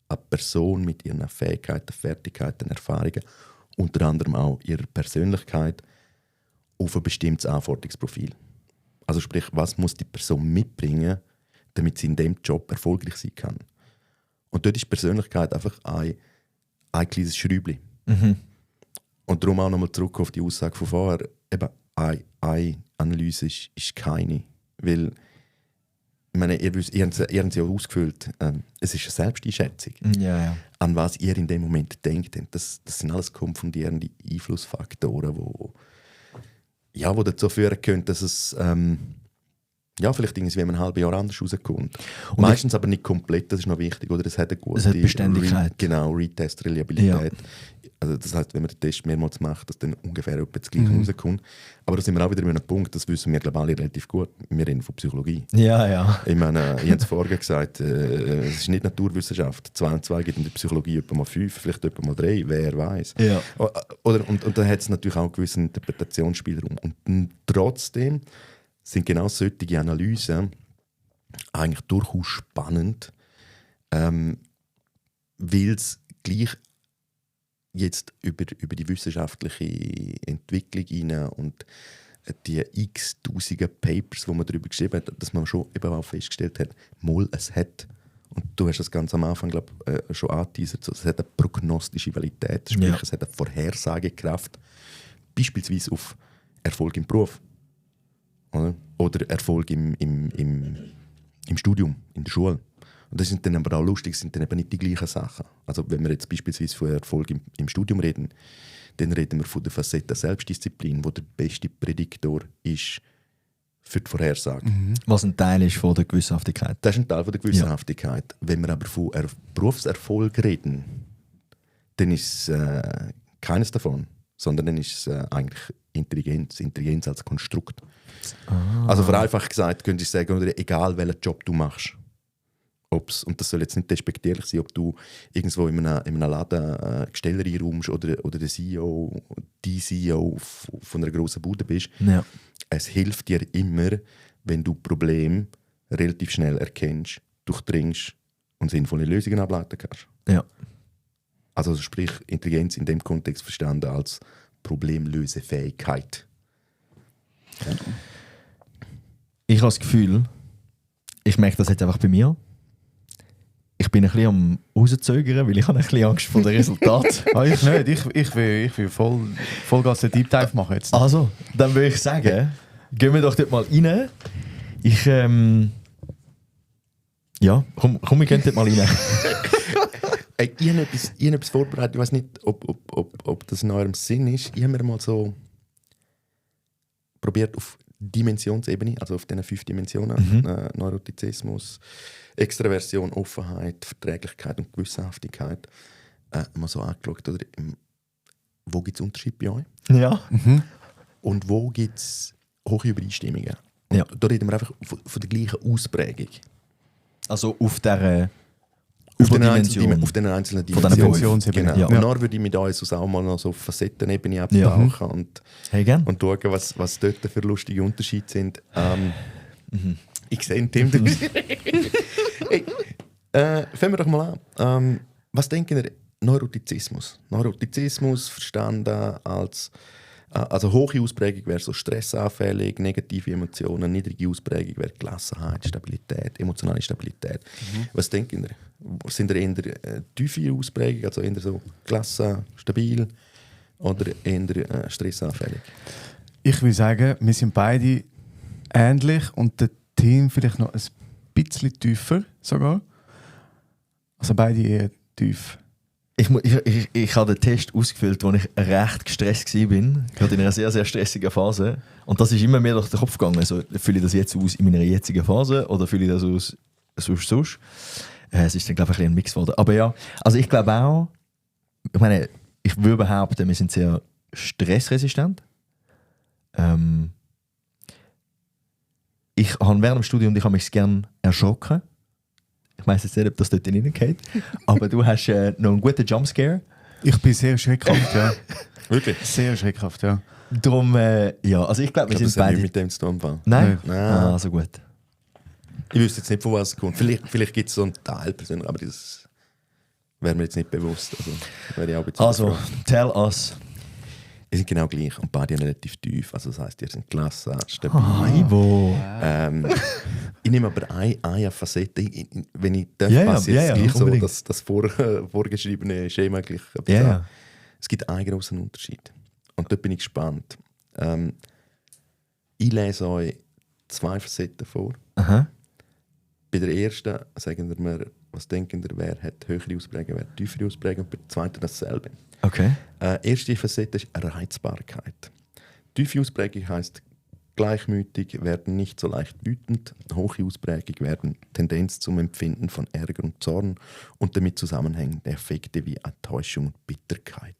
eine Person mit ihren Fähigkeiten, Fertigkeiten, Erfahrungen, unter anderem auch ihrer Persönlichkeit, auf ein bestimmtes Anforderungsprofil. Also sprich, was muss die Person mitbringen, damit sie in diesem Job erfolgreich sein kann. Und dort ist Persönlichkeit einfach ein kleines Schräubchen. Und darum auch nochmal zurück auf die Aussage von vorher, eben eine Analyse ist keine. Weil, ich meine, ihr habt sie auch ausgefüllt, es ist eine Selbsteinschätzung. An was ihr in dem Moment denkt. Das sind alles konfundierende Einflussfaktoren, die dazu führen können, dass es vielleicht irgendwie ein halbes Jahr anders rauskommt. Meistens aber nicht komplett, das ist noch wichtig. Oder es hat eine gute Beständigkeit. Retest-Reliabilität. Also das heisst, wenn man den Test mehrmals macht, dass dann ungefähr etwa das Gleiche rauskommt. Aber da sind wir auch wieder an einem Punkt, das wissen wir global relativ gut. Wir reden von Psychologie. Ja. Ich meine, ich habe es vorher gesagt, es ist nicht Naturwissenschaft. 2 und 2 gibt in der Psychologie etwa mal 5, vielleicht etwa mal 3, wer weiß. Ja. Und da hat es natürlich auch einen gewissen Interpretationsspielraum. Und trotzdem sind genau solche Analysen eigentlich durchaus spannend, weil es gleich jetzt über die wissenschaftliche Entwicklung hinein und die x-tausenden Papers, die man darüber geschrieben hat, dass man schon eben auch festgestellt hat, es hat, und du hast das ganz am Anfang schon angeteasert, es hat eine prognostische Qualität, sprich es hat eine Vorhersagekraft, beispielsweise auf Erfolg im Beruf. Oder Erfolg im Studium, in der Schule. Und das sind dann aber auch lustig, sind dann eben nicht die gleichen Sachen. Also wenn wir jetzt beispielsweise von Erfolg im Studium reden, dann reden wir von der Facette Selbstdisziplin, wo der beste Prädiktor ist für die Vorhersage. Was ein Teil ist von der Gewissenhaftigkeit. Das ist ein Teil von der Gewissenhaftigkeit. Ja. Wenn wir aber von Berufserfolg reden, dann ist es keines davon, sondern dann ist es eigentlich Intelligenz als Konstrukt. Also vereinfacht gesagt könnte ich sagen, egal welchen Job du machst, und das soll jetzt nicht despektierlich sein, ob du irgendwo in einem Laden Gesteller einräumst oder der CEO von einer grossen Bude bist, es hilft dir immer, wenn du Probleme relativ schnell erkennst, durchdringst und sinnvolle Lösungen ableiten kannst. Ja. Also sprich Intelligenz in dem Kontext verstanden als Problemlösefähigkeit. Ja. Ich habe das Gefühl, ich merke das jetzt einfach bei mir. Ich bin ein bisschen am rauszögern, weil ich habe ein bisschen Angst vor dem Resultat. Ich nicht. Ich will Vollgas den Deep Dive machen jetzt. Also, dann würde ich sagen, gehen wir doch dort mal rein. Komm, wir gehen dort mal rein. Ich habe etwas vorbereitet. Ich weiß nicht, ob das in eurem Sinn ist. Ich habe mir mal so probiert auf Dimensionsebene, also auf diesen 5 Dimensionen, Neurotizismus, Extraversion, Offenheit, Verträglichkeit und Gewissenhaftigkeit, mal so angeschaut, oder, wo gibt es Unterschiede bei euch? Ja. Und wo gibt es hohe Übereinstimmungen? Ja. Da reden wir einfach von der gleichen Ausprägung. Also auf der Auf den einzelnen Dimensionen. Genau. Ja. Und dann würde ich mit uns auch mal noch so auf Facettenebene abtauchen und schauen, was dort für lustige Unterschiede sind. Ich sehe den Tim. Hey, fangen wir doch mal an. Was denken ihr? Neurotizismus. Neurotizismus verstanden als Also hohe Ausprägung wäre so stressanfällig, negative Emotionen, niedrige Ausprägung wäre Gelassenheit, Stabilität, emotionale Stabilität. Was denken ihr? Sind ihr eher tiefe Ausprägung, also eher so gelassen, stabil oder eher stressanfällig? Ich würde sagen, wir sind beide ähnlich und der Team vielleicht noch ein bisschen tiefer sogar. Also beide eher tief. Ich habe den Test ausgefüllt, als ich recht gestresst war. Gerade in einer sehr, sehr stressigen Phase. Und das ist immer mehr durch den Kopf gegangen. Also, fühle ich das jetzt aus in meiner jetzigen Phase oder fühle ich das aus sonst? Es ist dann, glaube ich, ein Mix geworden. Aber ja, also ich glaube auch, ich würde behaupten, wir sind sehr stressresistent. Ich habe während dem Studium mich gerne erschrocken. Ich weiss jetzt nicht, ob das dort reingeht. Aber du hast noch einen guten Jumpscare. Ich bin sehr schreckhaft, ja. Wirklich? Sehr schreckhaft, ja. Darum, ja, also ich glaube, wir sind das hat beide... nichts mit dem zu tun. Fall. Nein? Nein. Ah, so gut. Ich wüsste jetzt nicht, von was es kommt. Vielleicht gibt es so einen Teil persönlich, aber das wäre mir jetzt nicht bewusst. Also, wäre ich auch ein bisschen Also, überfragt. tell us. Wir sind genau gleich und beide relativ tief. Also das heisst, ihr seid gelassen, stabil. Ivo. Ich nehme aber eine Facette, wenn ich darf, Ja, passe ja, jetzt ja, gleich so unbedingt. das vorgeschriebene Schema gleich. Ja, ja. Es gibt einen grossen Unterschied. Und dort bin ich gespannt. Ich lese euch 2 Facetten vor. Aha. Bei der ersten sagen wir mir, was denken ihr, wer hat höhere Ausprägung, wer hat tiefere Ausprägung, und bei der zweiten dasselbe. Okay. Erste Facette ist Reizbarkeit. Tiefe Ausprägung heisst gleichmütig, werden nicht so leicht wütend. Hohe Ausprägung werden Tendenz zum Empfinden von Ärger und Zorn und damit zusammenhängende Effekte wie Enttäuschung und Bitterkeit.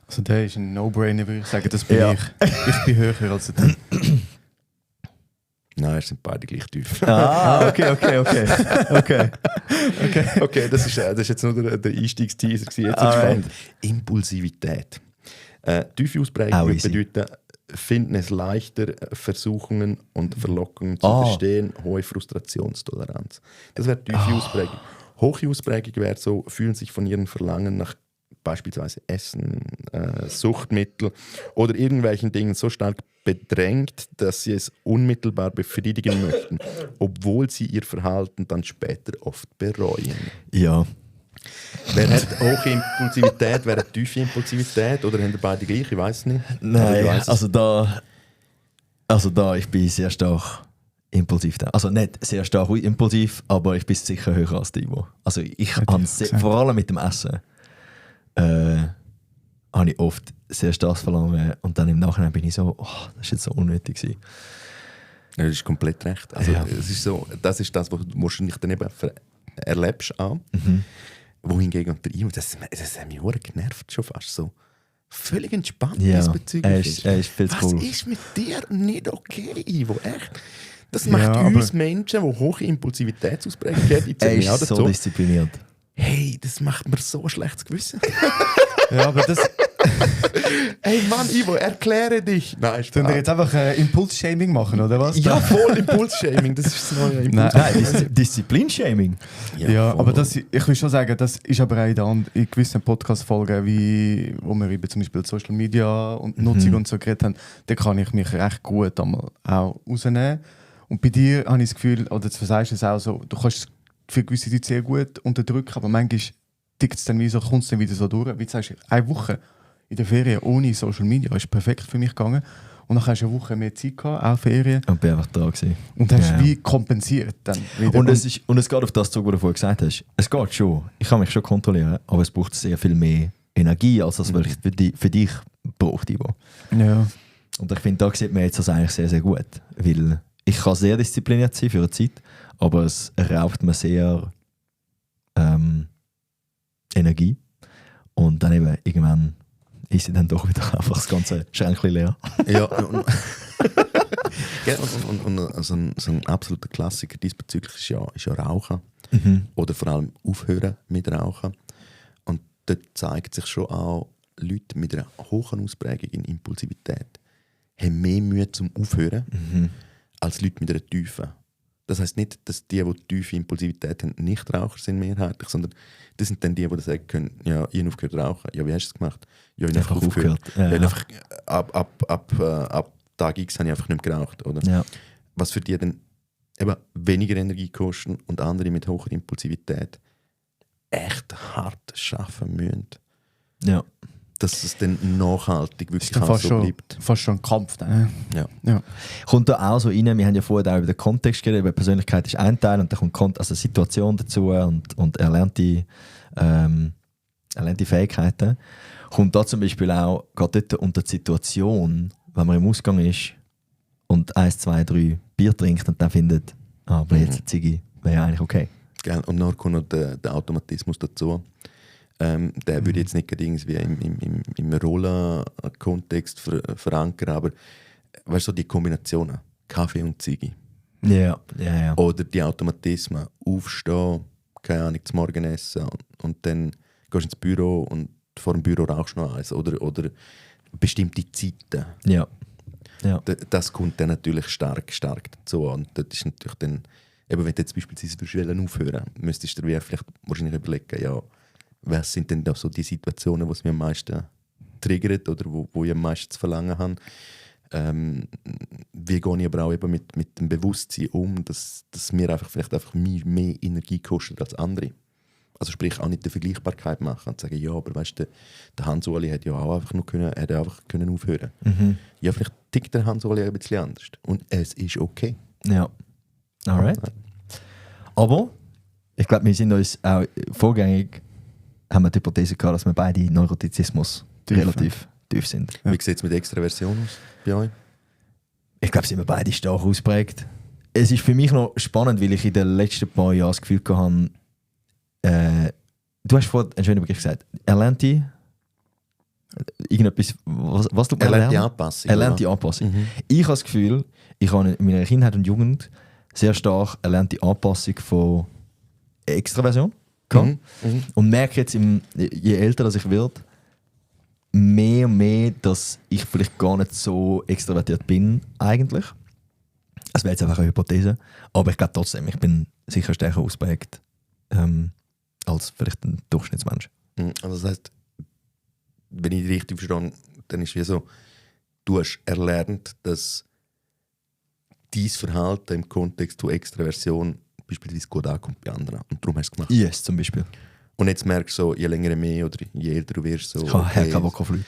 Also der ist ein No-Brainer, würde ich sagen. Das bin Ja. ich. Ich bin höher als der Team. Nein, es sind beide gleich tief. Ah, okay. Okay, das ist jetzt nur der Einstiegsteaser. Jetzt ist Alright. spannend. Impulsivität. Tiefe Ausprägung Auch würde easy. bedeuten, finden es leichter, Versuchungen und Verlockungen zu Ah. verstehen, hohe Frustrationstoleranz. Das wäre tiefe Ausprägung. Hohe Ausprägung wäre so, fühlen sich von ihren Verlangen nach beispielsweise Essen, Suchtmittel oder irgendwelchen Dingen so stark bedrängt, dass sie es unmittelbar befriedigen möchten, obwohl sie ihr Verhalten dann später oft bereuen. Ja. Wer hat hohe Impulsivität, wer hat tiefe Impulsivität oder haben die beide gleich? Ich weiß es nicht. Aber ich Nein, weiss es. also da, ich bin sehr stark impulsiv. Also nicht sehr stark impulsiv, aber ich bin sicher höher als Ivo. Also ich habe vor allem mit dem Essen habe ich oft sehr starkes Verlangen und dann im Nachhinein bin ich so, oh, das ist jetzt so unnötig gewesen. Ja, das ist komplett recht. Also, Ja. es ist so, das ist das, was du wahrscheinlich dann eben erlebst auch. Wohingegen und der Ivo, das hat mich verdammt genervt schon fast so. Völlig entspannt Ja, diesbezüglich. er ist viel zu Was cool. ist mit dir nicht okay, Ivo? Echt? Das Ja, macht aber- uns Menschen, die hohe Impulsivitätsausprägung haben, ich Er zähle mich auch ist so dazu. diszipliniert. Hey, das macht mir so schlechtes Gewissen. Ja, aber das... Hey Mann, Ivo, erkläre dich. Nein, Sollen wir jetzt einfach Impuls-Shaming machen, oder was? ja, voll Impulsshaming, das ist das neue Nein. Impuls. Disziplinshaming. Ja, voll. aber das, ich will schon sagen, das ist aber auch in gewissen Podcast-Folgen, wo wir über zum Beispiel Social Media und Nutzung und so geredet haben, da kann ich mich recht gut einmal auch rausnehmen. Und bei dir habe ich das Gefühl, oder du sagst es auch so, du kannst für gewisse Leute sehr gut unterdrücken, aber manchmal tickt es dann wie so, kommt es dann wieder so durch. Wie du sagst, eine Woche in der Ferien ohne Social Media ist perfekt für mich gegangen. Und dann hast du eine Woche mehr Zeit gehabt, auch Ferien. Und bin einfach da gewesen. Und hast Ja. wie kompensiert dann wieder. Und es geht auf das zurück, was du vorher gesagt hast. Es geht schon. Ich kann mich schon kontrollieren, aber es braucht sehr viel mehr Energie, als das wirklich für dich braucht, Ivo. ja. Und ich finde, da sieht man jetzt das eigentlich sehr, sehr gut. Weil ich kann sehr diszipliniert sein für eine Zeit, aber es raubt mir sehr Energie. Und dann eben irgendwann ist sie dann doch wieder einfach das ganze Schränkchen leer. Ja, und so ein absoluter Klassiker diesbezüglich ist ja Rauchen. Oder vor allem Aufhören mit Rauchen. Und dort zeigt sich schon auch, Leute mit einer hohen Ausprägung in Impulsivität haben mehr Mühe zum Aufhören als Leute mit einer tiefen. Das heisst nicht, dass die tiefe Impulsivität haben, Nichtraucher sind mehrheitlich, sondern das sind dann die sagen können, ja, ich habe aufgehört zu rauchen. Ja, wie hast du es gemacht? Ja, ich habe einfach aufgehört. Ja, Ja, einfach, ab Tag X habe ich einfach nicht mehr geraucht. Oder? Ja. Was für die dann eben weniger Energie kosten und andere mit hoher Impulsivität echt hart arbeiten müssen. Ja. Dass es dann nachhaltig wirklich Ist dann auch so bleibt. fast schon ein Kampf. Dann. Ja. Kommt da auch so rein, wir haben ja vorher auch über den Kontext geredet, über Persönlichkeit ist ein Teil und dann kommt also Situation dazu und erlernte Fähigkeiten. Kommt da zum Beispiel auch gerade dort unter die Situation, wenn man im Ausgang ist und 1, 2, 3 Bier trinkt und dann findet, aber jetzt eine Ziege wäre ja eigentlich okay. Gell? Und dann kommt noch der Automatismus dazu. Der würde jetzt nicht gerade irgendwie im Rollen-Kontext verankern, aber weißt du, so die Kombinationen, Kaffee und Ziege. Ja. Oder die Automatismen, aufstehen, keine Ahnung, zum Morgen essen und dann gehst du ins Büro und vor dem Büro rauchst du noch eins. Oder bestimmte Zeiten. Ja. Das kommt dann natürlich stark dazu. Und das ist natürlich dann, eben wenn du jetzt beispielsweise aufhören müsstest du dir vielleicht wahrscheinlich überlegen, ja, was sind denn da so die Situationen, die es mir am meisten triggert oder wo ich am meisten zu verlangen habe. Wie gehe ich aber auch eben mit dem Bewusstsein um, dass mir vielleicht einfach mehr Energie kostet als andere. Also sprich auch nicht die Vergleichbarkeit machen und sagen, ja, aber weißt du, der Hans-Uli hätte ja auch einfach können aufhören. Mhm. Ja, vielleicht tickt der Hans-Uli ein bisschen anders. Und es ist okay. Ja. Alright. Aber ich glaube, wir sind uns auch vorgängig haben wir die Hypothese gehabt, dass wir beide Neurotizismus relativ tief sind. Ja. Wie sieht es mit Extraversion aus bei euch? Ich glaube, sind wir beide stark ausprägt. Es ist für mich noch spannend, weil ich in den letzten paar Jahren das Gefühl hatte, du hast vorhin einen schönen Begriff gesagt, erlernte irgendetwas, was tut man lernen? Erlernte Anpassung. Erlernte Anpassung. Mhm. Ich habe das Gefühl, ich habe in meiner Kindheit und Jugend sehr stark erlernte Anpassung von Extraversion gehabt. Mhm. Und merke jetzt, je älter dass ich werde, mehr und mehr, dass ich vielleicht gar nicht so extrovertiert bin eigentlich. Das wäre jetzt einfach eine Hypothese. Aber ich glaube trotzdem, ich bin sicher stärker ausprägt als vielleicht ein Durchschnittsmensch. Also das heisst, wenn ich dich richtig verstehe, dann ist es wie so, du hast erlernt, dass dein Verhalten im Kontext von Extraversion beispielsweise gut ankommt bei anderen. Und darum hast du es gemacht. Yes, zum Beispiel. Und jetzt merkst du so, je länger mehr oder je älter du wirst, so. Ich habe okay. Herr Flöte.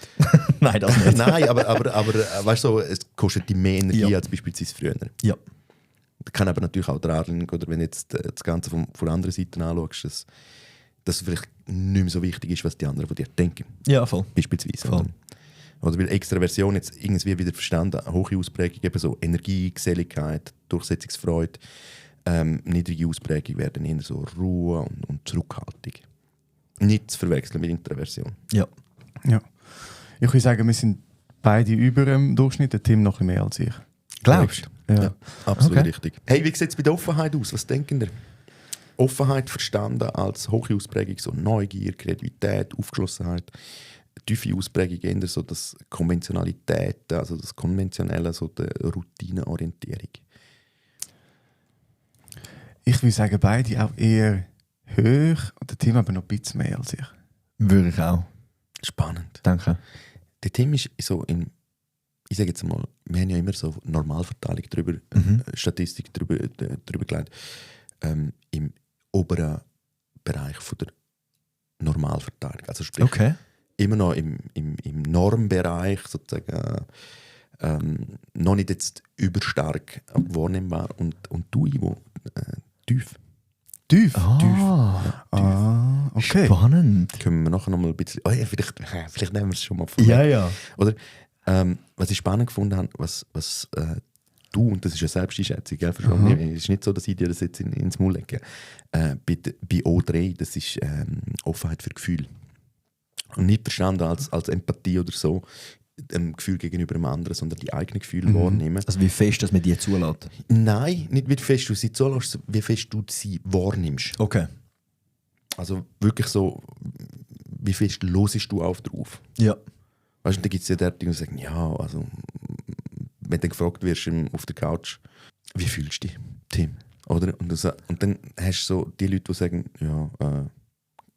Nein, das nicht. Nein, aber weißt du, es kostet dich mehr Energie als beispielsweise früher. Ja. Das kann aber natürlich auch daran liegen, oder wenn du jetzt das Ganze von der anderen Seite anschaust, dass vielleicht nicht mehr so wichtig ist, was die anderen von dir denken. Ja, voll. Beispielsweise. Voll. Oder weil Extraversion jetzt irgendwie wieder verstanden, eine hohe Ausprägung, eben so Energie, Geselligkeit, Durchsetzungsfreude, niedrige Ausprägung werden eher so Ruhe und Zurückhaltung. Nicht zu verwechseln mit Introversion. Ja. Ich würde sagen, wir sind beide über dem Durchschnitt, der Tim noch ein bisschen mehr als ich. Glaubst du? Ja, absolut Okay. richtig. Hey, wie sieht es bei der Offenheit aus? Was denken ihr? Offenheit verstanden als hohe Ausprägung, so Neugier, Kreativität, Aufgeschlossenheit. Tiefe Ausprägung eher so das Konventionalität, also das Konventionelle, so die Routineorientierung. Ich würde sagen, beide auch eher hoch und der Tim aber noch ein bisschen mehr als ich. Würde ich auch. Spannend. Danke. Der Tim ist so ich sage jetzt mal, wir haben ja immer so Normalverteilung drüber, Statistik drüber gelegt, im oberen Bereich von der Normalverteilung. Also sprich, Okay. immer noch im Normbereich sozusagen, noch nicht jetzt überstark wahrnehmbar und du, Ivo, tief. Tief? Okay. Spannend. Können wir nachher noch mal ein bisschen, oh ja, vielleicht nehmen wir es schon mal vor. Ja. Oder, was ich spannend gefunden habe, was du, und das ist ja Selbsteinschätzung, gell, es ist nicht so, dass ich dir das jetzt ins Maul lege, bei O3, das ist Offenheit für Gefühl. Und nicht verstanden als Empathie oder so, dem Gefühl gegenüber dem anderen, sondern die eigenen Gefühle wahrnehmen. Also wie fest, dass man die zulässt? Nein, nicht wie fest du sie zulässt, wie fest du sie wahrnimmst. Okay. Also wirklich so, wie fest hörst du auf drauf? Ja. Weißt du, da gibt es ja Leute, die sagen, ja, also wenn du gefragt wirst auf der Couch, wie fühlst du dich, Tim? Oder? Und dann hast du so die Leute, die sagen, ja,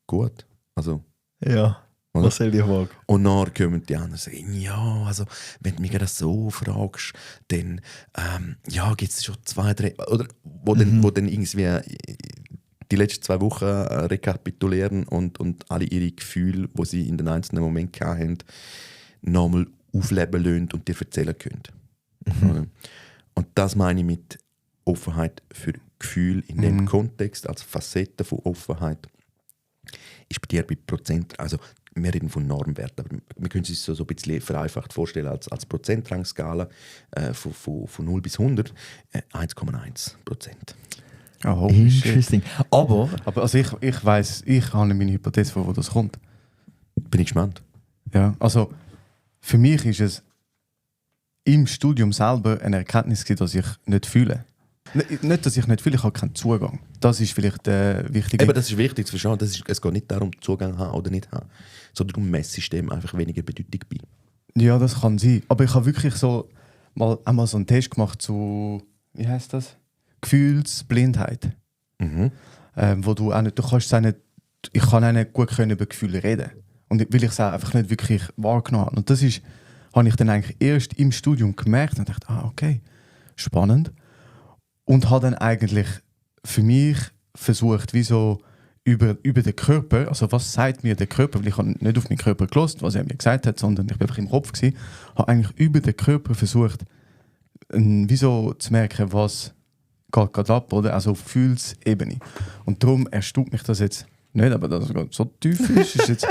gut. Also, Ja, oder? was soll ich wagen? Und dann kommen die anderen und sagen, ja, also, wenn du mich gerade so fragst, dann ja, gibt es schon 2, 3, oder wo dann irgendwie die letzten 2 Wochen rekapitulieren und alle ihre Gefühle, die sie in den einzelnen Momenten hatten, nochmal aufleben lassen und dir erzählen können. Oder? Und das meine ich mit Offenheit für Gefühl in dem Kontext, als Facette von Offenheit, ist bei dir bei Prozent, also wir reden von Normwerten, aber wir können uns so ein bisschen vereinfacht vorstellen als Prozentrangskala von 0 bis 100, 1,1%. Oh, shit. Interesting. Aber Aber also ich weiss, ich habe meine Hypothese, von wo das kommt. Bin ich gespannt. Ja, also für mich ist es im Studium selber eine Erkenntnis gewesen, dass ich nicht fühle. Nicht, dass ich nicht fühle, ich habe keinen Zugang. Das ist vielleicht wichtig. Eben, das ist wichtig zu verstehen. Es geht nicht darum, Zugang haben oder nicht haben, sondern um Messsystem einfach weniger Bedeutung bei. Ja, das kann sein. Aber ich habe wirklich so einmal so einen Test gemacht zu, wie heißt das? Gefühlsblindheit. Wo du auch nicht, du kannst auch nicht, ich kann auch nicht gut können über Gefühle reden. Und weil ich es auch einfach nicht wirklich wahrgenommen habe. Und das habe ich dann eigentlich erst im Studium gemerkt und dachte, okay, spannend. Und habe dann eigentlich für mich versucht, wie so über den Körper, also was sagt mir der Körper, weil ich habe nicht auf meinen Körper gehört, was er mir gesagt hat, sondern ich war einfach im Kopf gewesen, habe eigentlich über den Körper versucht, wie so zu merken, was geht gerade ab, oder? Also auf Gefühlsebene. Und darum erstaunt mich das jetzt nicht, aber dass es so tief ist jetzt...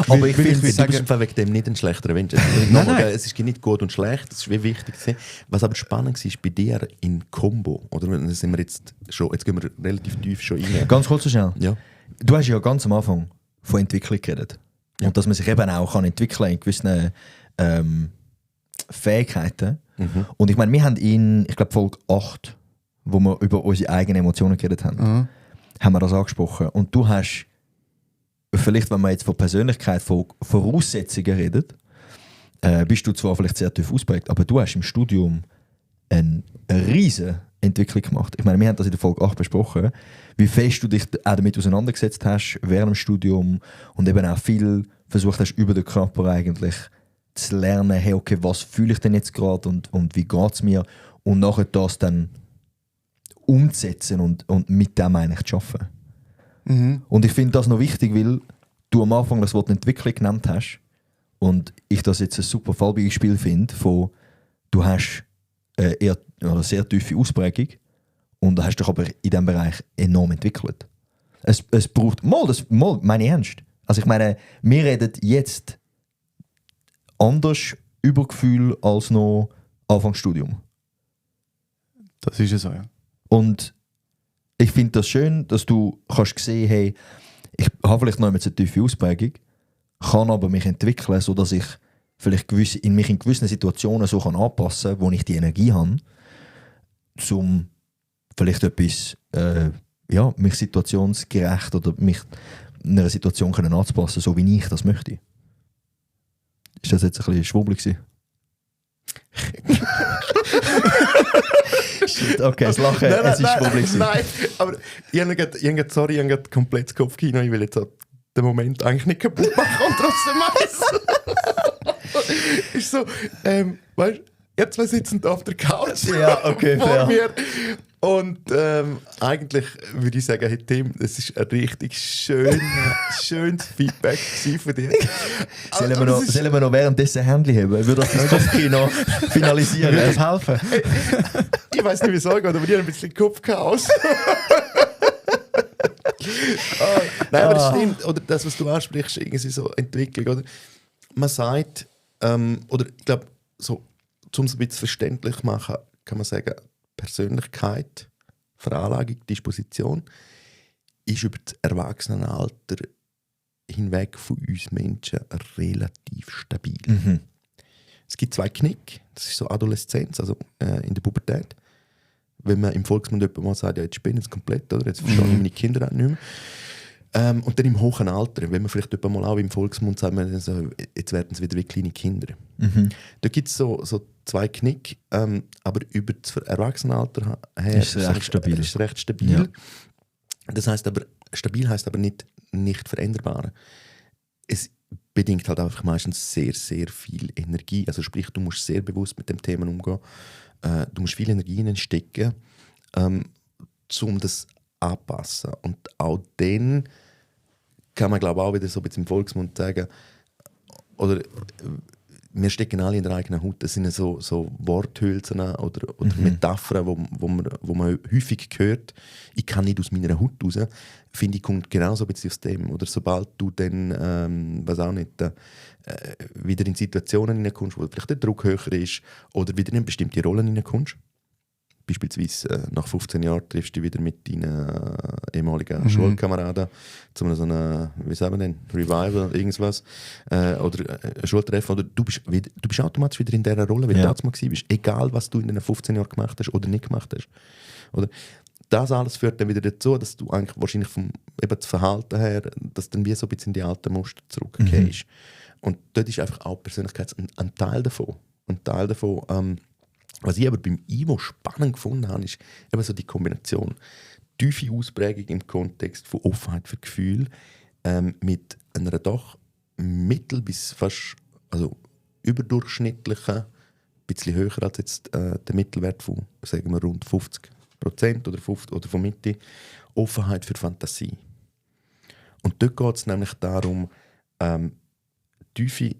Aber ich finde, Du bist einfach wegen dem nicht ein schlechterer Mensch. Nein. Es ist nicht gut und schlecht, das ist wie wichtig zu sehen. Was aber spannend war bei dir in Kombo, oder sind wir jetzt gehen wir relativ tief schon rein. ganz kurz so schnell. Ja. Du hast ja ganz am Anfang von Entwicklung geredet. Ja. Und dass man sich eben auch kann entwickeln in gewissen Fähigkeiten. Und ich meine, wir haben ich glaube Folge 8, wo wir über unsere eigenen Emotionen geredet haben, haben wir das angesprochen. Und du hast, vielleicht wenn man jetzt von Persönlichkeit, von Voraussetzungen redet, bist du zwar vielleicht sehr tief ausprägt, aber du hast im Studium eine riesige Entwicklung gemacht. Ich meine, wir haben das in der Folge 8 besprochen, wie fest du dich auch damit auseinandergesetzt hast während dem Studium und eben auch viel versucht hast, über den Körper eigentlich zu lernen, hey, okay, was fühle ich denn jetzt gerade und wie geht es mir? Und nachher das dann umzusetzen und mit dem eigentlich zu arbeiten. Und ich finde das noch wichtig, weil du am Anfang das Wort Entwicklung genannt hast und ich das jetzt ein super Fallbeispiel finde von, du hast eher eine sehr tiefe Ausprägung und hast dich aber in diesem Bereich enorm entwickelt. Es braucht, meine ich ernst. Also ich meine, wir reden jetzt anders über Gefühl als noch Anfangsstudium. Das ist ja so, ja. Und ich finde das schön, dass du kannst sehen, hey, ich habe vielleicht noch eine tiefe Ausprägung, kann aber mich entwickeln, sodass ich vielleicht mich in gewissen Situationen so kann anpassen kann, wo ich die Energie habe, um vielleicht etwas, mich situationsgerecht oder mich einer Situation können anzupassen, so wie ich das möchte. Ist das jetzt ein bisschen schwurbelig gewesen? Shit, okay, das Lachen, es ist schwurbelig gewesen. Nein, aber ich habe gerade komplett das Kopfkino, ich will jetzt den Moment eigentlich nicht kaputt machen und trotzdem meins. Ist so, weißt du, ihr zwei sitzen da auf der Couch Ja, okay, vor fair. mir. Und eigentlich würde ich sagen, hey Tim, das ist ein richtig schönes Feedback von dir. Sollen wir noch währenddessen Handy haben? Würde das Kopfkino finalisieren? Würde das helfen? Ich weiß nicht, wie es geht, aber die haben ein bisschen Kopfchaos. Nein, aber es stimmt. Oder das, was du ansprichst, irgendwie so Entwicklung. Oder? Man sagt, oder ich glaube, so, um es ein bisschen verständlich zu machen, kann man sagen, Persönlichkeit, Veranlagung, Disposition ist über das Erwachsenenalter hinweg von uns Menschen relativ stabil. Es gibt 2 Knick, das ist so Adoleszenz, also in der Pubertät. Wenn man im Volksmund jemand mal sagt, ja, jetzt bin ich jetzt komplett, oder? Jetzt verstehe ich meine Kinder auch nicht mehr. Und dann im hohen Alter, wenn man vielleicht etwa mal auch im Volksmund sagt, man so, jetzt werden es wieder wie kleine Kinder. Da gibt es so 2 Knick, aber über das Erwachsenenalter her Ist es recht stabil. Ist es recht stabil. Ja. Das heisst aber, stabil heisst aber nicht veränderbar. Es bedingt halt einfach meistens sehr, sehr viel Energie. Also sprich, du musst sehr bewusst mit dem Thema umgehen. Du musst viel Energie hineinstecken, um das anpassen. Und auch dann kann man, glaube ich, auch wieder so ein bisschen im Volksmund sagen, oder wir stecken alle in der eigenen Haut. Das sind so Worthülsen oder Metaphern, wo man häufig hört, ich kann nicht aus meiner Haut raus. Finde ich, kommt genauso ein bisschen aus dem. Oder sobald du dann, wieder in Situationen hineinkommst, wo vielleicht der Druck höher ist oder wieder in bestimmte Rollen hineinkommst. Beispielsweise nach 15 Jahren triffst du dich wieder mit deinen ehemaligen Schulkameraden zu einem so einem, wie sagen wir denn, Revival, irgendwas, oder ein Schultreffen, oder du bist automatisch wieder in dieser Rolle, wie du damals warst. Egal, was du in den 15 Jahren gemacht hast oder nicht gemacht hast. Oder? Das alles führt dann wieder dazu, dass du eigentlich wahrscheinlich vom das Verhalten her, dass dann wie so ein bisschen in die alten Muster zurückgehst. Und dort ist einfach auch Persönlichkeit ein Teil davon. Ein Teil davon, was ich aber beim Ivo spannend gefunden habe, ist eben so die Kombination. Tiefe Ausprägung im Kontext von Offenheit für Gefühl mit einer doch mittel- bis fast überdurchschnittlichen, ein bisschen höher als jetzt der Mittelwert von, sagen wir, rund 50% oder von Mitte, Offenheit für Fantasie. Und dort geht es nämlich darum, tiefe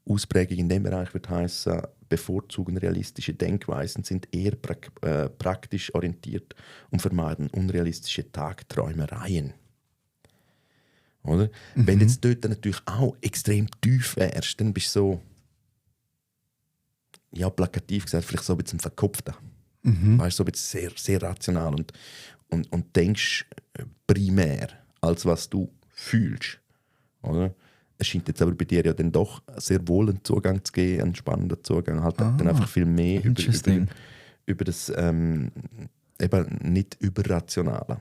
Ausprägung in dem Bereich wird heißen, bevorzugen realistische Denkweisen, sind eher praktisch orientiert und vermeiden unrealistische Tagträumereien. Oder? Wenn du jetzt dort natürlich auch extrem tief wärst, dann bist du so, ja, plakativ gesagt, vielleicht so ein bisschen verkopfter. Weißt, so ein bisschen sehr, sehr rational und denkst primär, als was du fühlst. Oder? Es scheint jetzt aber bei dir ja dann doch sehr wohl einen Zugang zu geben, einen spannenden Zugang, halt dann einfach viel mehr über das eben nicht überrationale.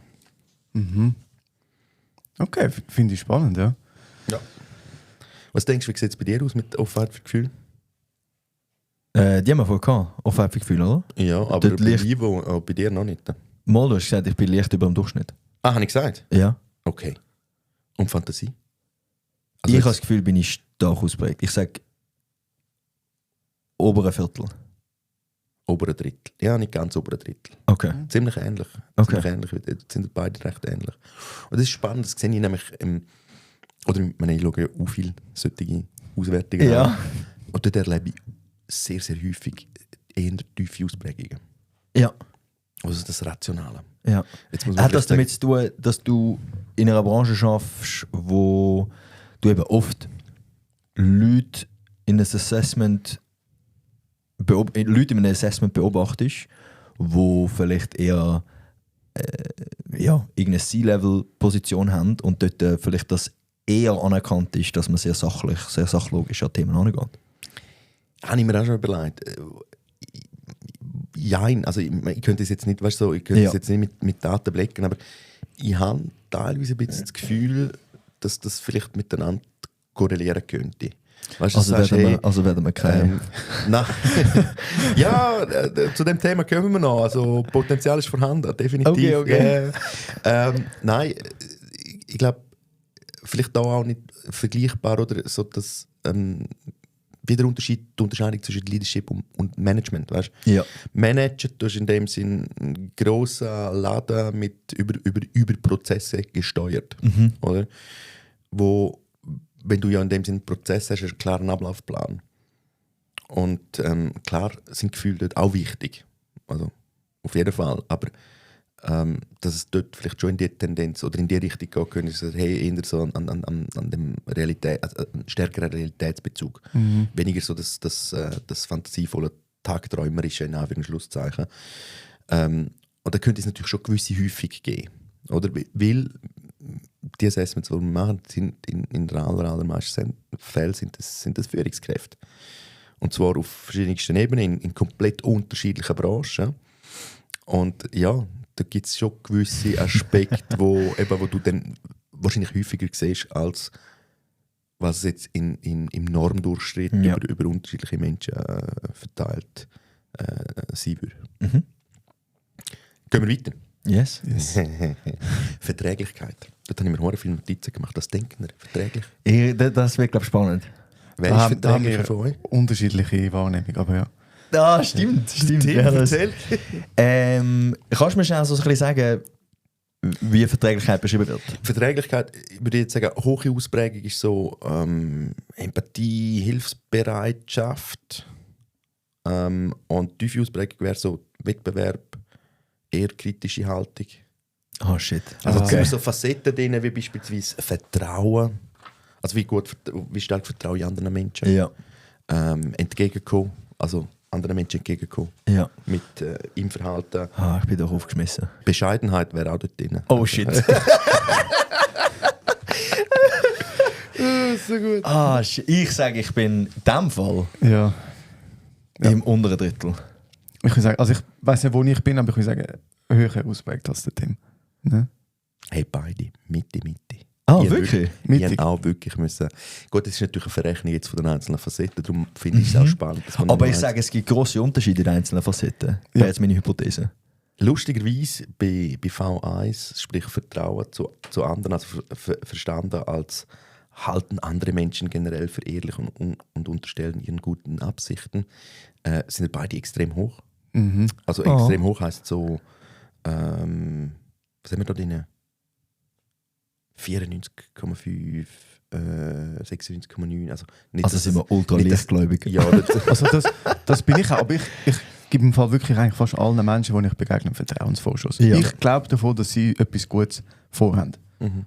Okay, finde ich spannend, ja. Was denkst du, wie sieht es bei dir aus mit Offenheit für Gefühl? Die haben wir vorhin gehabt, Offenheit für Gefühl, oder? Ja, aber Dort bei liegt- Ivo, bei dir noch nicht. Mal, du hast gesagt, ich bin leicht über dem Durchschnitt. Ah, habe ich gesagt? Ja. Okay. Und Fantasie? Ich habe das Gefühl, bin ich stark ausprägt. Ich sage obere Viertel. Obere Drittel. Ja, nicht ganz obere Drittel. Okay. Ziemlich ähnlich. Okay. Ziemlich ähnlich. Sind beide recht ähnlich. Und das ist spannend, das sehe ich nämlich ich schaue ja auch viele solche Auswertungen Ja. an. Und dort erlebe ich sehr, sehr häufig eher tiefe Ausprägungen. Ja. Also das Rationale. Ja. Jetzt muss man Hat das vielleicht damit zu tun, dass du in einer Branche schaffst, wo du eben oft Leute in einem Assessment beobachtest, wo vielleicht eher irgendeine C-Level-Position haben und dort vielleicht das eher anerkannt ist, dass man sehr sachlogisch an Themen angeht? habe ich mir auch schon überlegt. Jein, also ich könnte es jetzt nicht, weißt du, ich könnte es jetzt nicht mit Daten blicken, aber ich habe teilweise ein bisschen das Gefühl, dass das vielleicht miteinander korrelieren könnte. Weißt, Also werden wir keine. Nein. Ja, zu dem Thema kommen wir noch. Also Potenzial ist vorhanden, definitiv. Okay. Nein, ich glaube, vielleicht auch nicht vergleichbar oder so, dass wieder die Unterscheidung zwischen Leadership und Management. Weißt? Ja. Managen tust in dem Sinn einen grossen Laden mit über Prozesse gesteuert. Oder? Wo, wenn du ja in dem Sinn einen Prozess hast, hast du einen klaren Ablaufplan. Und klar sind Gefühle dort auch wichtig. Also auf jeden Fall. Aber dass es dort vielleicht schon in die Tendenz oder in die Richtung gehen könnte, ist es eher so an dem einen stärkeren Realitätsbezug. Weniger so das fantasievolle, tagträumerische, in Anführungszeichen. Und da könnte es natürlich schon gewisse Häufung geben. Oder? Weil die Assessments, die wir machen, sind in den allermeisten Fällen sind das Führungskräfte. Und zwar auf verschiedensten Ebenen, in komplett unterschiedlichen Branchen. Und ja, da gibt es schon gewisse Aspekte, wo wahrscheinlich häufiger siehst, als was es jetzt im Normdurchschnitt Ja. über unterschiedliche Menschen verteilt sein würde. Mhm. Gehen wir weiter. Yes. Verträglichkeit. Dort habe ich mir sehr viele Notizen gemacht. Was denken ihr? Verträglich? Das wird, glaube ich, spannend. Wer Da ist haben verträglicher wir von euch? unterschiedliche Wahrnehmungen, aber ja. Ah, stimmt. Stimmt. Tim, Ja, das, erzähl. kannst du mir schnell so ein bisschen sagen, wie Verträglichkeit beschrieben wird? Verträglichkeit, ich würde jetzt sagen, hohe Ausprägung ist so Empathie, Hilfsbereitschaft. Und tiefe Ausprägung wäre so Wettbewerb, eher kritische Haltung. Oh shit. Also es Okay. sind so Facetten drin, wie beispielsweise Vertrauen. Also wie stark vertraue ich anderen Menschen. Ja. Entgegenkommen, also anderen Menschen entgegenkommen. Ja. Mit im Verhalten. Ah, ich bin doch aufgeschmissen. Bescheidenheit wäre auch dort drin. Oh shit. So gut. Ich sage, ich bin in diesem Fall Ja. Ja. im unteren Drittel. Ich würde sagen, also ich weiß nicht, wo ich bin, aber ich würde sagen, höher ausprägt als der Tim. Ne? Hey, beide. Mitte. Ah, Ich hab wirklich? Ich habe auch wirklich müssen. Gut, das ist natürlich eine Verrechnung jetzt von den einzelnen Facetten, darum finde ich es auch spannend. Dass man Aber mal ich sage, es gibt grosse Unterschiede in den einzelnen Facetten. Das wäre jetzt meine Hypothese. lustigerweise bei V1, sprich Vertrauen zu anderen, also verstanden als halten andere Menschen generell für ehrlich und unterstellen ihren guten Absichten, sind beide extrem hoch. Mhm. Also Oh. extrem hoch heisst so, was haben wir da drin? 94,5, 96,9. Also, nicht, Also dass sind wir ultra nicht, dass- lichtgläubig. Ja, Also das bin ich auch, aber ich gebe im Fall wirklich eigentlich fast allen Menschen, die ich begegne, einen Vertrauensvorschuss. Ja. Ich glaube davon, dass sie etwas Gutes vorhaben. mhm.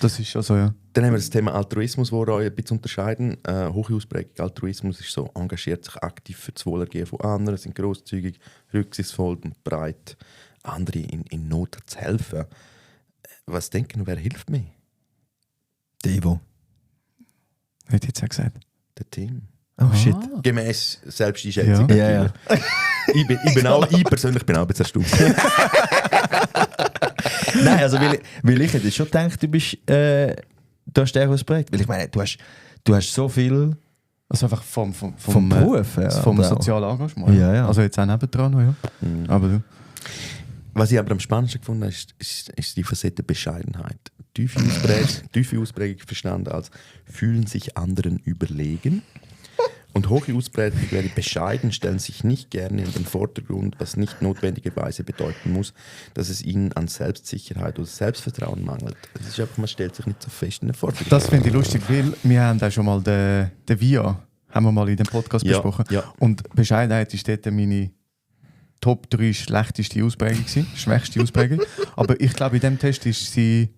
Das ist also, ja. Dann haben wir das Thema Altruismus, wo wir euch ein bisschen unterscheiden. Hohe Ausprägung Altruismus ist so, engagiert sich aktiv für das Wohlergehen von anderen, sind grosszügig, rücksichtsvoll und bereit, andere in Not zu helfen. Was denken Sie, wer hilft mir? Der Ivo. Hätte ich jetzt auch gesagt. Der Team. Oh shit. Gemäss Selbsteinschätzung. Ja, ja. Ich persönlich bin auch ein bisschen erstaunt. Nein, also weil ich hätte schon gedacht, du bist du hast stärker ausprägt. Weil ich meine, du hast so viel Also einfach vom Beruf her. vom aber auch. sozialen Engagement. Ja, ja. Also jetzt auch nebendran noch, ja. Aber du. Was ich aber am spannendsten gefunden habe, ist die Facette Bescheidenheit. Tiefe Ausprägung verstanden als fühlen sich anderen überlegen. Und hohe Ausprägung wäre bescheiden, stellen sich nicht gerne in den Vordergrund, was nicht notwendigerweise bedeuten muss, dass es ihnen an Selbstsicherheit oder Selbstvertrauen mangelt. Das ist einfach, man stellt sich nicht so fest in den Vordergrund. Das finde ich lustig, weil wir haben auch schon mal den VIA haben wir mal in dem Podcast Ja, besprochen. ja. Und Bescheidenheit ist dort meine Top 3 schlechteste Ausprägung gewesen, schwächste Ausprägung. Aber ich glaube, in dem Test ist sie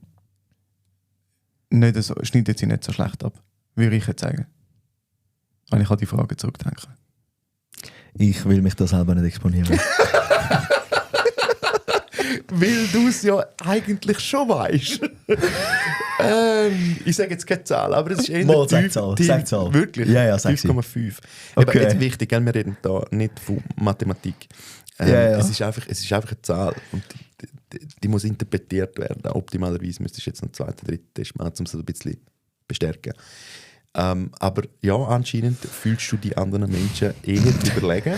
nicht so, schneidet sie nicht so schlecht ab, würde ich jetzt sagen. Wenn ich an die Frage zurückdenke. Ich will mich da selber nicht exponieren. Weil du es ja eigentlich schon weißt. Ich sage jetzt keine Zahl, aber es ist eher Mal, sag Zahl, tief- sag Zahl. Wirklich? Ja, ja, sag sie. 5,5. Okay. Aber jetzt wichtig, gell? Wir reden da nicht von Mathematik. Ja, ja. Es ist einfach eine Zahl und die muss interpretiert werden. Optimalerweise müsstest du jetzt noch einen zweiten, dritten Test machen, um es ein bisschen bestärken. Aber ja, anscheinend fühlst du die anderen Menschen eher überlegen.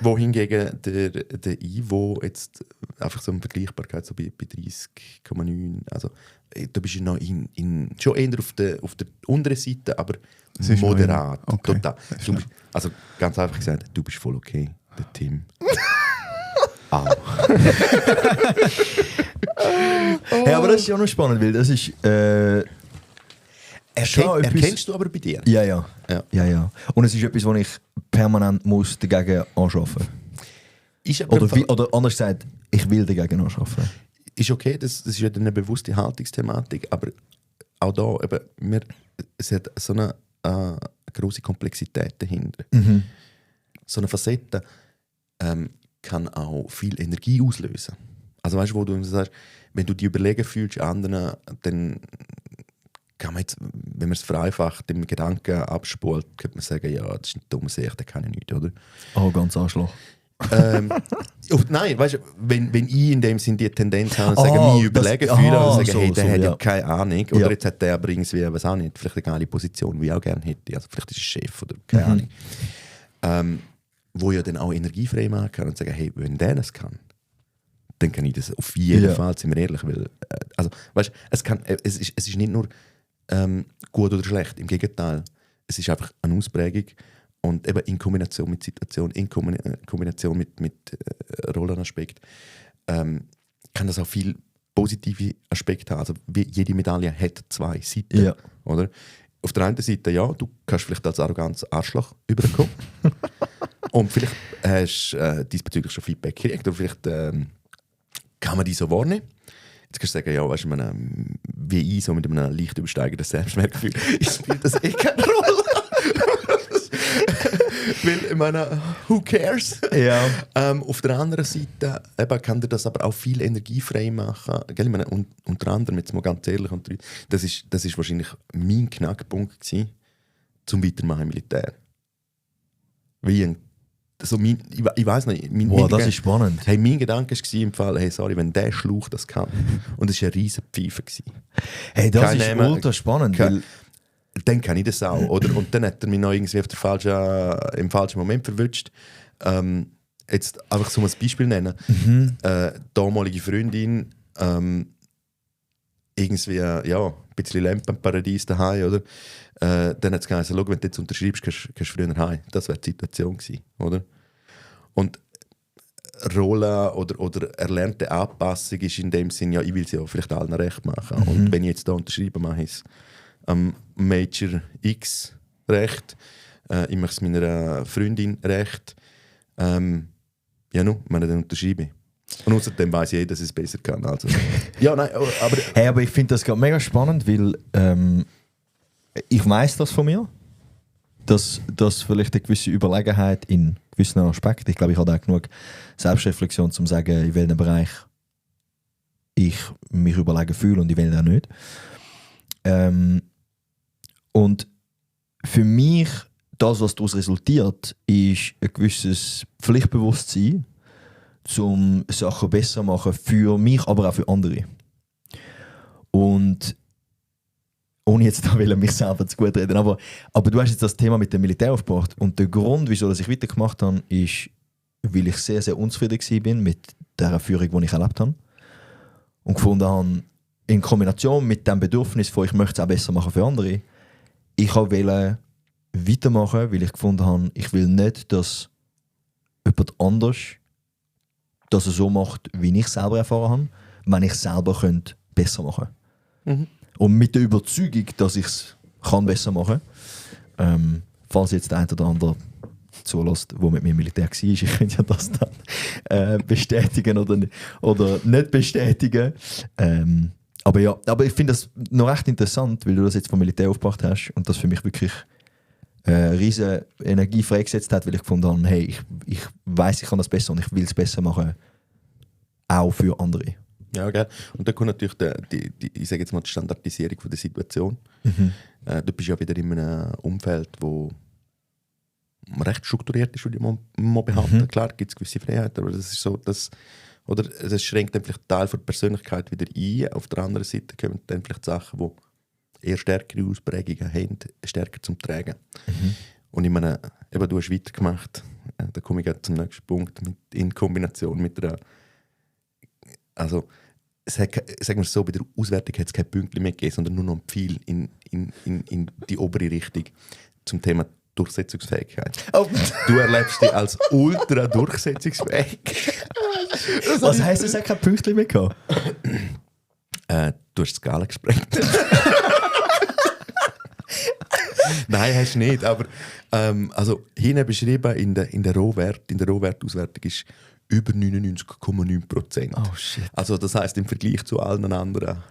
Wohingegen der Ivo jetzt einfach so eine Vergleichbarkeit so bei 30,9. Also da bist du noch schon eher auf der unteren Seite, aber Es ist moderat. noch okay. Total. Du bist, also ganz einfach gesagt, du bist voll okay. Der Tim. Au. Hey, aber das ist ja noch spannend, weil das ist schon etwas- Erkennst du aber bei dir? Ja, ja. Ja. Ja, ja. Und es ist etwas, wo ich permanent muss dagegen anschaffen Ist aber muss. Oder anders gesagt, ich will dagegen anschaffen. ist okay, das ist ja eine bewusste Haltungsthematik, aber auch da, eben, es hat so eine grosse Komplexität dahinter. Mhm. So eine Facette kann auch viel Energie auslösen. Also weißt du, wo du sagst, wenn du die Überlegen fühlst, anderen, dann kann man jetzt, wenn man es vereinfacht, im Gedanken abspult, könnte man sagen, ja, das ist ein dummer Sicht, der kann ich nicht, oder? Oh, ganz Arschloch. Nein, weißt du, wenn ich in dem Sinn die Tendenz habe, sagen, mich überlegen fühle oder sagen, hey, der hat ja keine Ahnung. Oder jetzt hat der aber irgendwie, was auch nicht, vielleicht eine geile Position, wie ich auch gerne hätte. Also vielleicht ist er Chef oder keine Ahnung. Wo ja dann auch energiefrei machen kann und sagen, hey, wenn der das kann, dann kann ich das auf jeden Fall, sind wir ehrlich. Weil, also, weißt, es ist nicht nur gut oder schlecht, im Gegenteil. Es ist einfach eine Ausprägung und eben in Kombination mit Situation, in Kombination mit Rollenaspekt kann das auch viel positive Aspekte haben. Also wie jede Medaille hat zwei Seiten. Ja. Oder? Auf der einen Seite, ja, du kannst vielleicht als arrogantes Arschloch überkommen. Und vielleicht hast du diesbezüglich schon Feedback gekriegt. Oder vielleicht kann man die so wahrnehmen. Jetzt kannst du sagen, ja, weißt du, wie ich so mit einem leicht übersteigenden Selbstwertgefühl, spielt das keine Rolle. Weil, ich meine, who cares? Ja. Auf der anderen Seite eben, kann dir das aber auch viel energiefrei machen. Gell? Ich meine, unter anderem, jetzt mal ganz ehrlich, das ist wahrscheinlich mein Knackpunkt gewesen, zum Weitermachen im Militär. Wie ich weiss nicht. Das ist spannend. Hey, mein Gedanke war im Fall, hey, sorry, wenn der Schlauch das kann. Und das war eine riesen Pfeife. Hey, das ist ultra spannend. Dann kann ich das auch. Oder? Und dann hat er mich noch irgendwie im falschen Moment verwünscht. Jetzt einfach so ein Beispiel nennen. Damalige Freundin, irgendwie, ja, ein bisschen Lampenparadies daheim, oder? Dann hat es geheißen, wenn du jetzt unterschreibst, kannst du früher heim. Das wäre die Situation gewesen, oder? Und Rolle oder erlernte Anpassung ist in dem Sinn, ja, ich will es ja vielleicht allen recht machen. Und wenn ich jetzt da unterschreibe, mache ich es Major X recht. Ich mache es meiner Freundin recht. Ja, dann unterschreibe ich. Und außerdem weiss ich dass ich es besser kann. Also. Ja, nein, aber... Hey, aber ich finde das gerade mega spannend, weil ich weiss das von mir, dass vielleicht eine gewisse Überlegenheit in gewissen Aspekten, ich glaube, ich habe auch genug Selbstreflexion, um zu sagen, in welchem Bereich ich mich überlegen fühle und in welchem auch nicht. Und für mich, das, was daraus resultiert, ist ein gewisses Pflichtbewusstsein, um Sachen besser zu machen für mich, aber auch für andere. Und ohne jetzt da mich selber zu gut reden, aber du hast jetzt das Thema mit dem Militär aufgebracht und der Grund, wieso ich weitergemacht habe, ist, weil ich sehr, sehr unzufrieden war mit der Führung, die ich erlebt habe und gefunden habe, in Kombination mit dem Bedürfnis von, ich möchte es auch besser machen für andere, ich wollte weitermachen, weil ich gefunden habe, ich will nicht, dass jemand anders das so macht, wie ich es selber erfahren habe, wenn ich es selber besser machen könnte. Und mit der Überzeugung, dass ich es besser machen kann, falls jetzt der eine oder andere zulässt, der mit mir im Militär war, ich könnte ja das dann bestätigen oder nicht bestätigen. Aber ich finde das noch recht interessant, weil du das jetzt vom Militär aufgebracht hast und das für mich wirklich riesige Energie freigesetzt hat, weil ich gefunden habe, hey, ich weiss, ich kann das besser und ich will es besser machen, auch für andere. Ja, gell. Und dann kommt natürlich ich sage jetzt mal die Standardisierung von der Situation. Du bist ja wieder in einem Umfeld, wo recht strukturiert ist, würde ich mal behaupten. Klar gibt es gewisse Freiheiten, aber das ist so, oder es schränkt dann vielleicht Teil der Persönlichkeit wieder ein. Auf der anderen Seite kommen dann vielleicht Sachen, die eher stärkere Ausprägungen haben, stärker zum Tragen. Und ich meine, eben, du hast weitergemacht. Da komme ich zum nächsten Punkt in Kombination mit einer. Also, sagen wir es so, bei der Auswertung hat es kein Pünktchen mehr gegeben, sondern nur noch ein Pfeil in die obere Richtung zum Thema Durchsetzungsfähigkeit. Oh. Du erlebst dich als ultra durchsetzungsfähig. Was heisst, es hat kein Pünktchen mehr gehabt? Du hast die Skala gesprengt. Nein, hast du nicht. Aber also, hinten beschrieben in der Rohwertauswertung ist über 99,9%. Oh shit. Also das heisst im Vergleich zu allen anderen.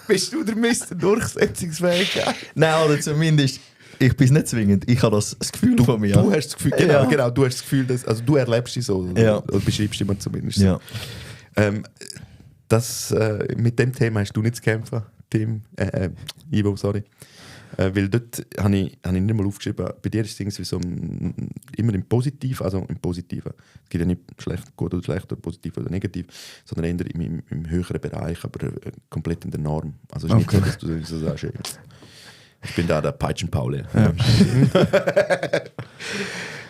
Bist du der Mr. Durchsetzungsfähigkeit? Nein, oder zumindest, ich bin es nicht zwingend. Ich habe das Gefühl von mir. Du hast das Gefühl, genau, du hast das Gefühl, dass, also du erlebst dich so. Oder beschreibst dich zumindest so. Ja. Mit dem Thema hast du nicht zu kämpfen, Tim. Ivo, sorry. Weil dort habe ich nicht mal aufgeschrieben, bei dir ist es irgendwie so immer im Positiven, also im Positiven. Es gibt ja nicht schlecht, gut oder schlecht oder positiv oder negativ, sondern eher im höheren Bereich, aber komplett in der Norm. Also es ist nicht so, dass du so sagst, ich bin da der Peitschen-Pauli.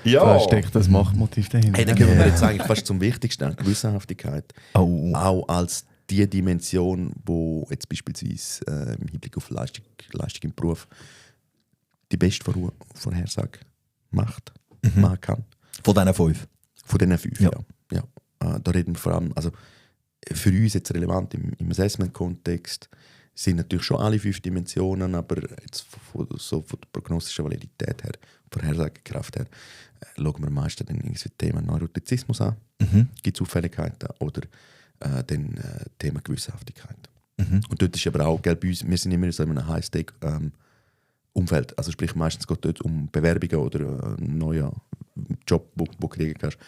Ja. Da steckt das Machtmotiv dahinter. Hey, dann gehen wir jetzt eigentlich fast zum Wichtigsten, Gewissenhaftigkeit. Oh. Auch als die Dimension, wo jetzt beispielsweise im Hinblick auf Leistung im Beruf die beste Vorhersage machen kann. Von diesen 5? Von diesen 5, Ja. ja. Da reden wir vor allem, also für uns jetzt relevant im Assessment-Kontext sind natürlich schon alle 5 Dimensionen, aber jetzt von der prognostischen Validität her, Vorhersagekraft her, schauen wir meistens dann irgendwie das Thema Neurotizismus an. Gibt es Auffälligkeiten oder dann Thema Gewissenhaftigkeit. Und dort ist aber auch, gell, bei uns, wir sind immer so in einem High-Stake-Umfeld. Also sprich, meistens geht es dort um Bewerbungen oder einen neuen Job, wo du kriegen kannst.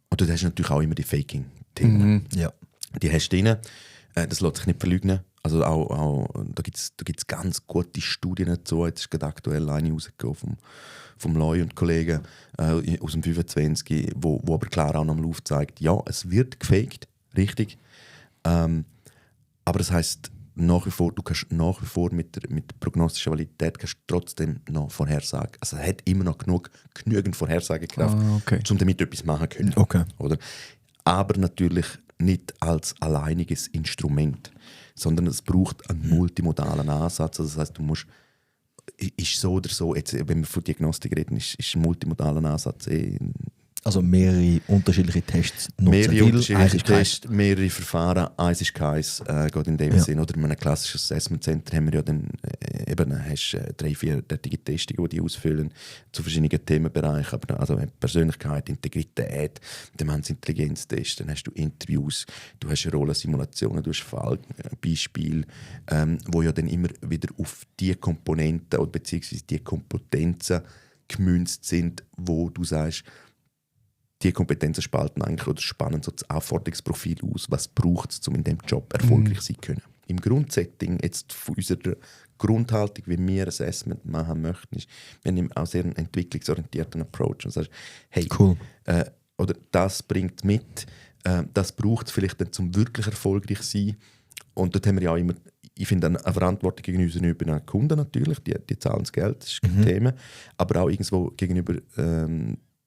Und dort hast du natürlich auch immer die Faking-Themen. Ja. Die hast du drin. Das lässt sich nicht verleugnen. Also auch da gibt's ganz gute Studien dazu. Jetzt ist gerade aktuell eine rausgekommen vom Loy und Kollegen aus dem 25, wo aber klar auch nochmal aufzeigt, ja, es wird gefaked, richtig. Aber das heisst, nach wie vor, du kannst nach wie vor mit prognostischer Validität kannst trotzdem noch vorhersagen. Also es hat immer noch genügend Vorhersagekraft, um damit etwas machen zu können. Okay. Oder? Aber natürlich nicht als alleiniges Instrument, sondern es braucht einen multimodalen Ansatz. Also das heisst, du musst, ist so oder so, jetzt, wenn wir von Diagnostik reden, ist ein multimodaler Ansatz Also mehrere unterschiedliche Tests nutzen. mehrere unterschiedliche eins ist Tests, mehrere Verfahren, eins ist keins, geht in dem Sinn. Oder in einem klassischen Assessment Center haben wir ja dann hast 3-4-tätige Testungen, die ausfüllen zu verschiedenen Themenbereichen, aber also Persönlichkeit, Integrität, Demenzintelligenztest, dann hast du Interviews, du hast Rollensimulationen, du hast Fallbeispiele, wo ja dann immer wieder auf die Komponenten oder beziehungsweise die Kompetenzen gemünzt sind, wo du sagst, die Kompetenzen spalten eigentlich oder spannen so das Anforderungsprofil aus, was braucht es, um in diesem Job erfolgreich sein zu können. Im Grundsetting, jetzt von unserer Grundhaltung, wie wir Assessment machen möchten, ist, wir haben auch sehr einen entwicklungsorientierten Approach und sagst, hey, cool. Oder das bringt mit, das braucht es vielleicht dann zum wirklich erfolgreich sein. Und dort haben wir ja auch immer, ich finde, eine Verantwortung gegenüber den Kunden natürlich, die zahlen das Geld, das ist kein Thema, aber auch irgendwo gegenüber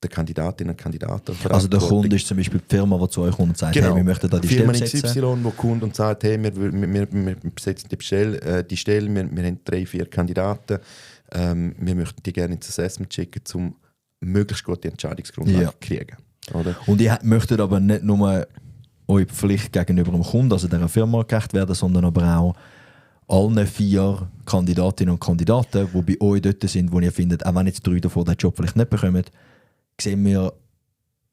der Kandidatinnen und Kandidaten. Also der Kunde ist zum Beispiel die Firma, die zu euch kommt und sagt, genau. hey, wir möchten da die Firma Stelle besetzen. XY, wo kommt und sagt, hey, wir besetzen die Stelle, wir haben 3-4 Kandidaten, wir möchten die gerne ins Assessment schicken, um möglichst gute Entscheidungsgrundlage zu kriegen. Oder? Und ihr möchtet aber nicht nur eure Pflicht gegenüber dem Kunden, also der Firma, gerecht werden, sondern aber auch allen 4 Kandidatinnen und Kandidaten, die bei euch dort sind, wo ihr findet, auch wenn jetzt 3 davon den Job vielleicht nicht bekommen, sehen wir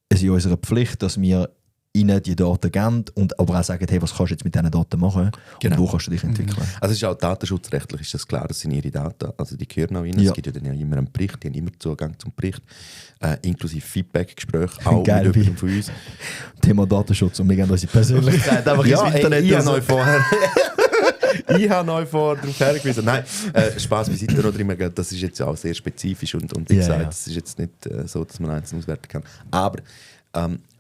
es in unserer Pflicht, dass wir ihnen die Daten geben und aber auch sagen, hey, was kannst du jetzt mit diesen Daten machen und wo kannst du dich entwickeln. Also es ist auch datenschutzrechtlich ist das klar, das sind ihre Daten, also die gehören auch ihnen. Ja. Es gibt ja dann ja immer einen Bericht, die haben immer Zugang zum Bericht, inklusive Feedback-Gespräche, auch Geil, mit jemandem von uns. Thema Datenschutz und wir geben unsere Persönlichkeit einfach ins Internet. Ich habe euch vorher darauf hergewiesen. Nein, Spaß beiseite noch drin. Das ist jetzt auch sehr spezifisch und wie gesagt, es ist jetzt nicht so, dass man einzeln auswerten kann. Aber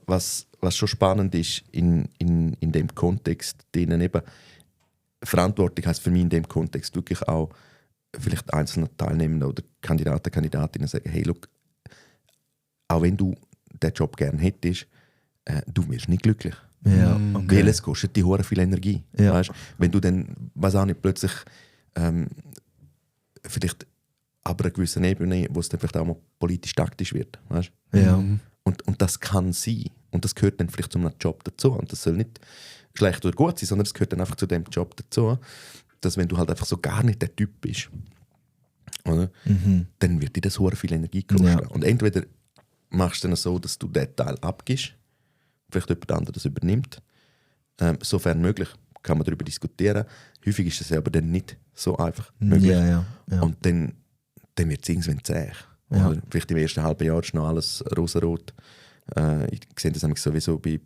was schon spannend ist in dem Kontext, denen eben Verantwortung heisst für mich in dem Kontext wirklich auch vielleicht einzelne Teilnehmende oder Kandidatinnen sagen, hey, look, auch wenn du den Job gerne hättest, du wirst nicht glücklich. Ja, okay. Weil es kostet die hure viel Energie. Ja. Weißt? Wenn du dann, weiß auch nicht, plötzlich vielleicht aber eine gewisse Ebene, wo es dann vielleicht auch mal politisch-taktisch wird. Weißt? Ja. Und das kann sein. Und das gehört dann vielleicht zu einem Job dazu. Und das soll nicht schlecht oder gut sein, sondern es gehört dann einfach zu dem Job dazu, dass wenn du halt einfach so gar nicht der Typ bist, oder? Dann wird dir das hure viel Energie kosten. Ja. Und entweder machst du dann so, dass du den Teil abgibst, vielleicht jemand anderes das übernimmt. Sofern möglich, kann man darüber diskutieren. Häufig ist das aber dann nicht so einfach möglich. Ja. Und dann wird es irgendwann zäh. Ja. Oder vielleicht im ersten halben Jahr ist noch alles rosarot. Ich sehe das nämlich sowieso bei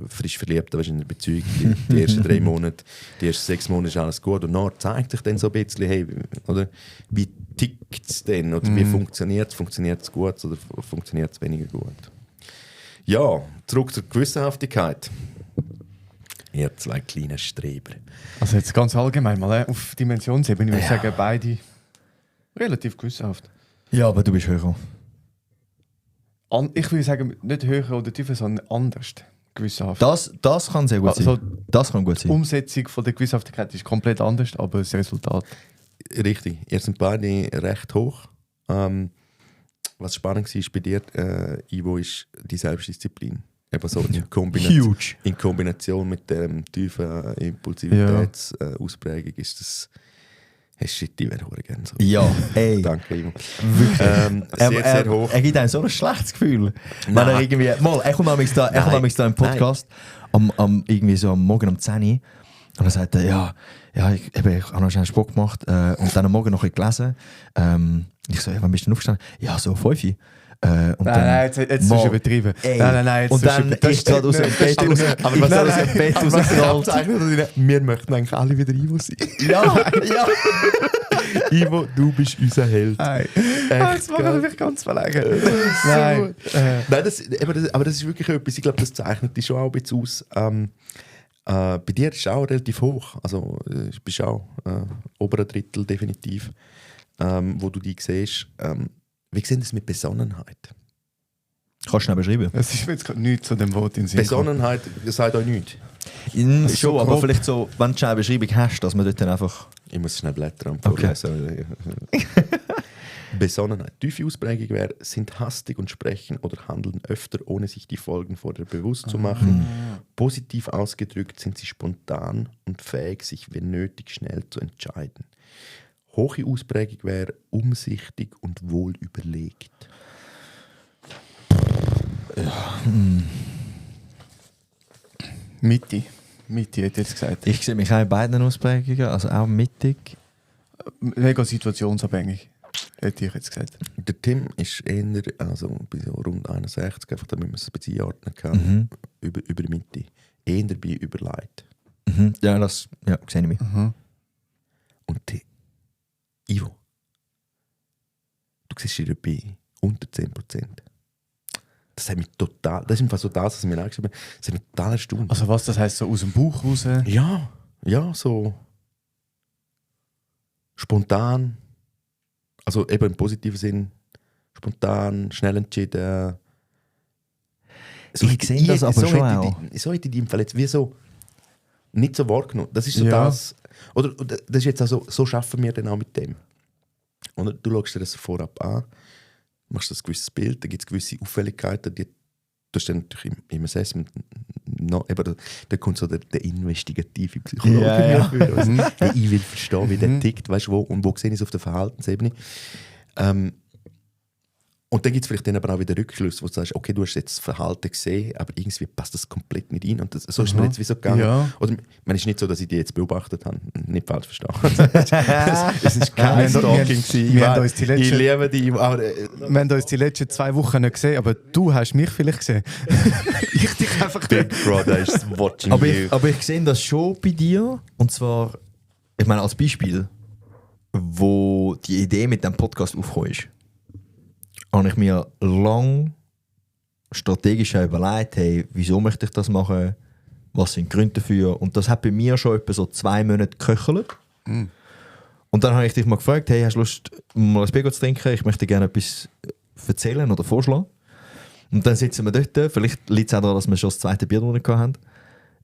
frisch Verliebten, weißt, in einer Beziehung. Die ersten 3 Monate, die ersten 6 Monate ist alles gut. Und nachher zeigt sich dann so ein bisschen, hey, oder, wie tickt es denn? Oder wie funktioniert es? Funktioniert es gut oder funktioniert es weniger gut? Ja, zurück zur Gewissenhaftigkeit. Ihr 2 kleine Streber. Also jetzt ganz allgemein mal auf Dimensionsebene, würde ich sagen, beide relativ gewissenhaft. Ja, aber du bist höher. Ich würde sagen, nicht höher oder tiefer, sondern anders gewissenhaft. Das kann sehr gut Also, sein. Das kann gut Die sein. Umsetzung von der Gewissenhaftigkeit ist komplett anders, aber das Resultat. Richtig, ihr sind beide recht hoch. Was spannend war bei dir, Ivo, ist die Selbstdisziplin. Eben so in Huge. In Kombination mit der tiefen Impulsivitätsausprägung ist das. Hey, shit, ich wäre gerne so. Ja, ey. Danke, Ivo. Wirklich. Sehr hoch. Er gibt einem so ein schlechtes Gefühl. Wenn er irgendwie... Mal, er kommt nämlich da im Podcast, irgendwie so am Morgen um 10 Uhr, und er sagt, ich habe noch schnell Sport gemacht und dann am Morgen noch ein bisschen gelesen. Ich so, wann bist du denn aufgestanden? Ja, so 5 Uhr. Nein, jetzt ist es übertrieben. Nein, jetzt und dann ist gerade aus dem Bett raus. Aber was aus dem Bett rausgerollt? Wir möchten eigentlich alle wieder Ivo sein. Ja. Ivo, du bist unser Held. Nein. Jetzt machen wir mich ganz verlegen. Nein. Aber das ist wirklich etwas, ich glaube, das zeichnet dich schon auch ein bisschen aus. Bei dir ist es auch relativ hoch. Also, du bist auch oberen Drittel definitiv, wo du dich siehst. Wie sehen das mit Besonnenheit? Kannst du schnell beschreiben? Es ist mir jetzt gerade nichts zu dem Wort in Sinn. Besonnenheit sagt euch nichts. Schon, aber vielleicht so, wenn du eine Beschreibung hast, dass man dort dann einfach... Ich muss schnell blättern und vorlesen. Besonnenheit. Tiefe Ausprägung wäre, sind hastig und sprechen oder handeln öfter, ohne sich die Folgen vorher bewusst zu machen. Positiv ausgedrückt sind sie spontan und fähig, sich wenn nötig schnell zu entscheiden. Hohe Ausprägung wäre umsichtig und wohl überlegt. Mitte hätte ich jetzt gesagt. Ich sehe mich auch in beiden Ausprägungen, also auch mittig. Mega situationsabhängig, hätte ich jetzt gesagt. Der Tim ist eher, also bei so rund 61, einfach damit man es ein bisschen einordnen kann, über die Mitte. Eher bei überlegt. Ja, das sehe ich mich. Und die Ivo, du siehst dich bei unter 10%. Das hat mich total, das ist einfach so das, was ich mir angeschrieben habe, das hat mich total erstaunt. Also was, das heisst so aus dem Bauch raus? Ja, so spontan, also eben im positiven Sinn, spontan, schnell entschieden. So Ich sehe das aber schon auch. So hätte ich die im Fall jetzt wie so nicht so wahrgenommen. Das ist so Ja. das, oder das ist jetzt also, so schaffen wir dann auch mit dem. Und du schaust dir das vorab an, machst das gewisses Bild, da gibt es gewisse Auffälligkeiten, die du hast dann natürlich im Assessment noch, eben, da kommt so der investigative Psychologe dafür. Also, ich will verstehen, wie der tickt, weißt, wo sehe ich es auf der Verhaltensebene. Und dann gibt es vielleicht dann aber auch wieder Rückschlüsse, wo du sagst, okay, du hast jetzt das Verhalten gesehen, aber irgendwie passt das komplett nicht rein. Und das, so ist mir jetzt wie so gegangen. Ja. Oder, es ist nicht so, dass ich die jetzt beobachtet habe. Nicht falsch verstanden. Es ist kein Stalking. Ich liebe die. Aber, Wir haben uns die letzten 2 Wochen nicht gesehen, aber du hast mich vielleicht gesehen. Ich dich einfach Big Brother is watching you. Aber ich sehe das schon bei dir. Und zwar, ich meine, als Beispiel, wo die Idee mit dem Podcast aufgekommen ist, habe ich mir lang strategisch überlegt, hey, wieso möchte ich das machen, was sind die Gründe dafür. Und das hat bei mir schon etwa so 2 Monate geköchelt. Und dann habe ich dich mal gefragt, hey, hast du Lust, mal ein Bier zu trinken? Ich möchte gerne etwas erzählen oder vorschlagen. Und dann sitzen wir dort, vielleicht liegt es auch daran, dass wir schon das 2. Bier drunter hatten.